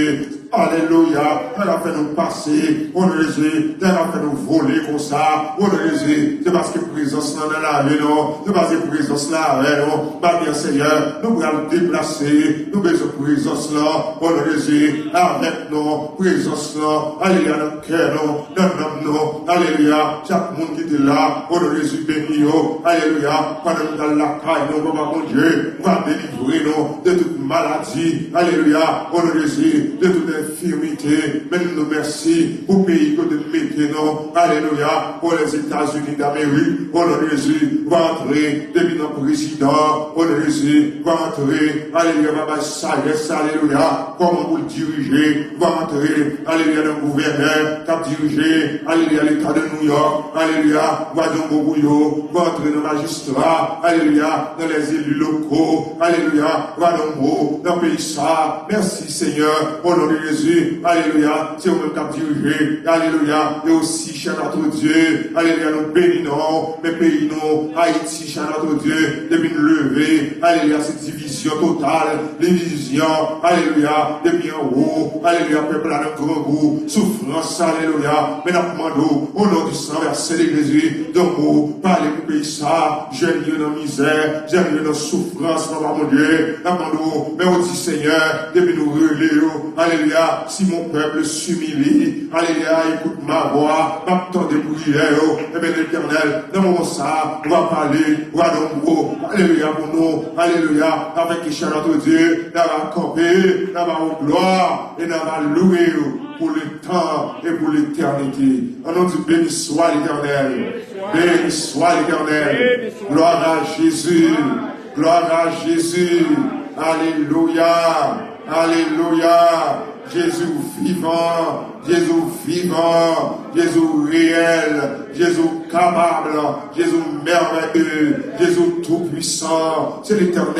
Alelouya. Tè la fè nou pase, o non de Jezi. Tè la fè nou vole konsa, o non de Jezi. Se paske prezans lan nan lavi nou. Se paske prezans lan avè nou. Maten an, Senyè, nou pral deplase. Nou bezwen prezans lan, o non de Jezi. Avèk nou, prezans lan. Alelouya, nan kè nou, nan nanm nou. Alelouya. Chak moun ki te la, o non de Jezi, beni yo. Alelouya. Pandan nou pral lakay nou, Papa Bondye, va delivre nou de tout maladi. Alelouya. O non de Jezi, de tout enfimite. Men nou di w mèsi pou peyi kote w mete nou. Alelouya. O Lèzetazini Damerik. O non de Jezi, va antre depi nan prezidan. O non de Jezi, va antre. Alelouya. Va bay sajès. Alelouya. Kòman pou l dirije. Va antre. Alelouya. Nan gouvènè k ap dirije. Alelouya. Leta de New York. Alelouya. Va di yon mo pou yo. Va antre nan majistra. Alelouya. Nan lèzeli loko. Alelouya. Va di yon mo nan peyi sa. Mèsi, Senyè. O non de Jezi. Alelouya. Se ou menm k ap dirije. Alelouya. E osi, chè notre Dieu. Alelouya. Nou beni non w. Men peyi nou, Ayiti, chè notre Dieu. Depi n leve. Alelouya. Se divizyon total. Divizyon. Alelouya. Depi anwo. Alelouya. Pèp la nan grangou. Soufrans. Alelouya. Men n ap mande w, o non di san vèse de Jezi, di yon mo, pale pou peyi sa. Jèn yo nan mizè, jèn yo nan soufrans, Papa Bondye. N ap mande w, men w di, Senyè, depi nou rele yo, alelouya, si mon peuple s'humilie, alelouya, écoute ma voix, m ap tande priyè yo. Ebyen, Letènèl, nan moman sa, w a pale, w a di yon mo, alelouya, pou nou, alelouya, avèk ki chè notre Dieu, n a va kanpe, n a va w glwa, e n a va louwe yo pour le temps et pour l'éternité. An nou di, béni soit l'Éternel. Béni soit l'Éternel. Gloire à Jésus. Gloire à Jésus. Alelouya. Alelouya. Jezi vivan. Jezi vivan. Jezi reyèl. Jezi kapab. Jezi mèvèye. Jezi toupwisan. Se Letènèl.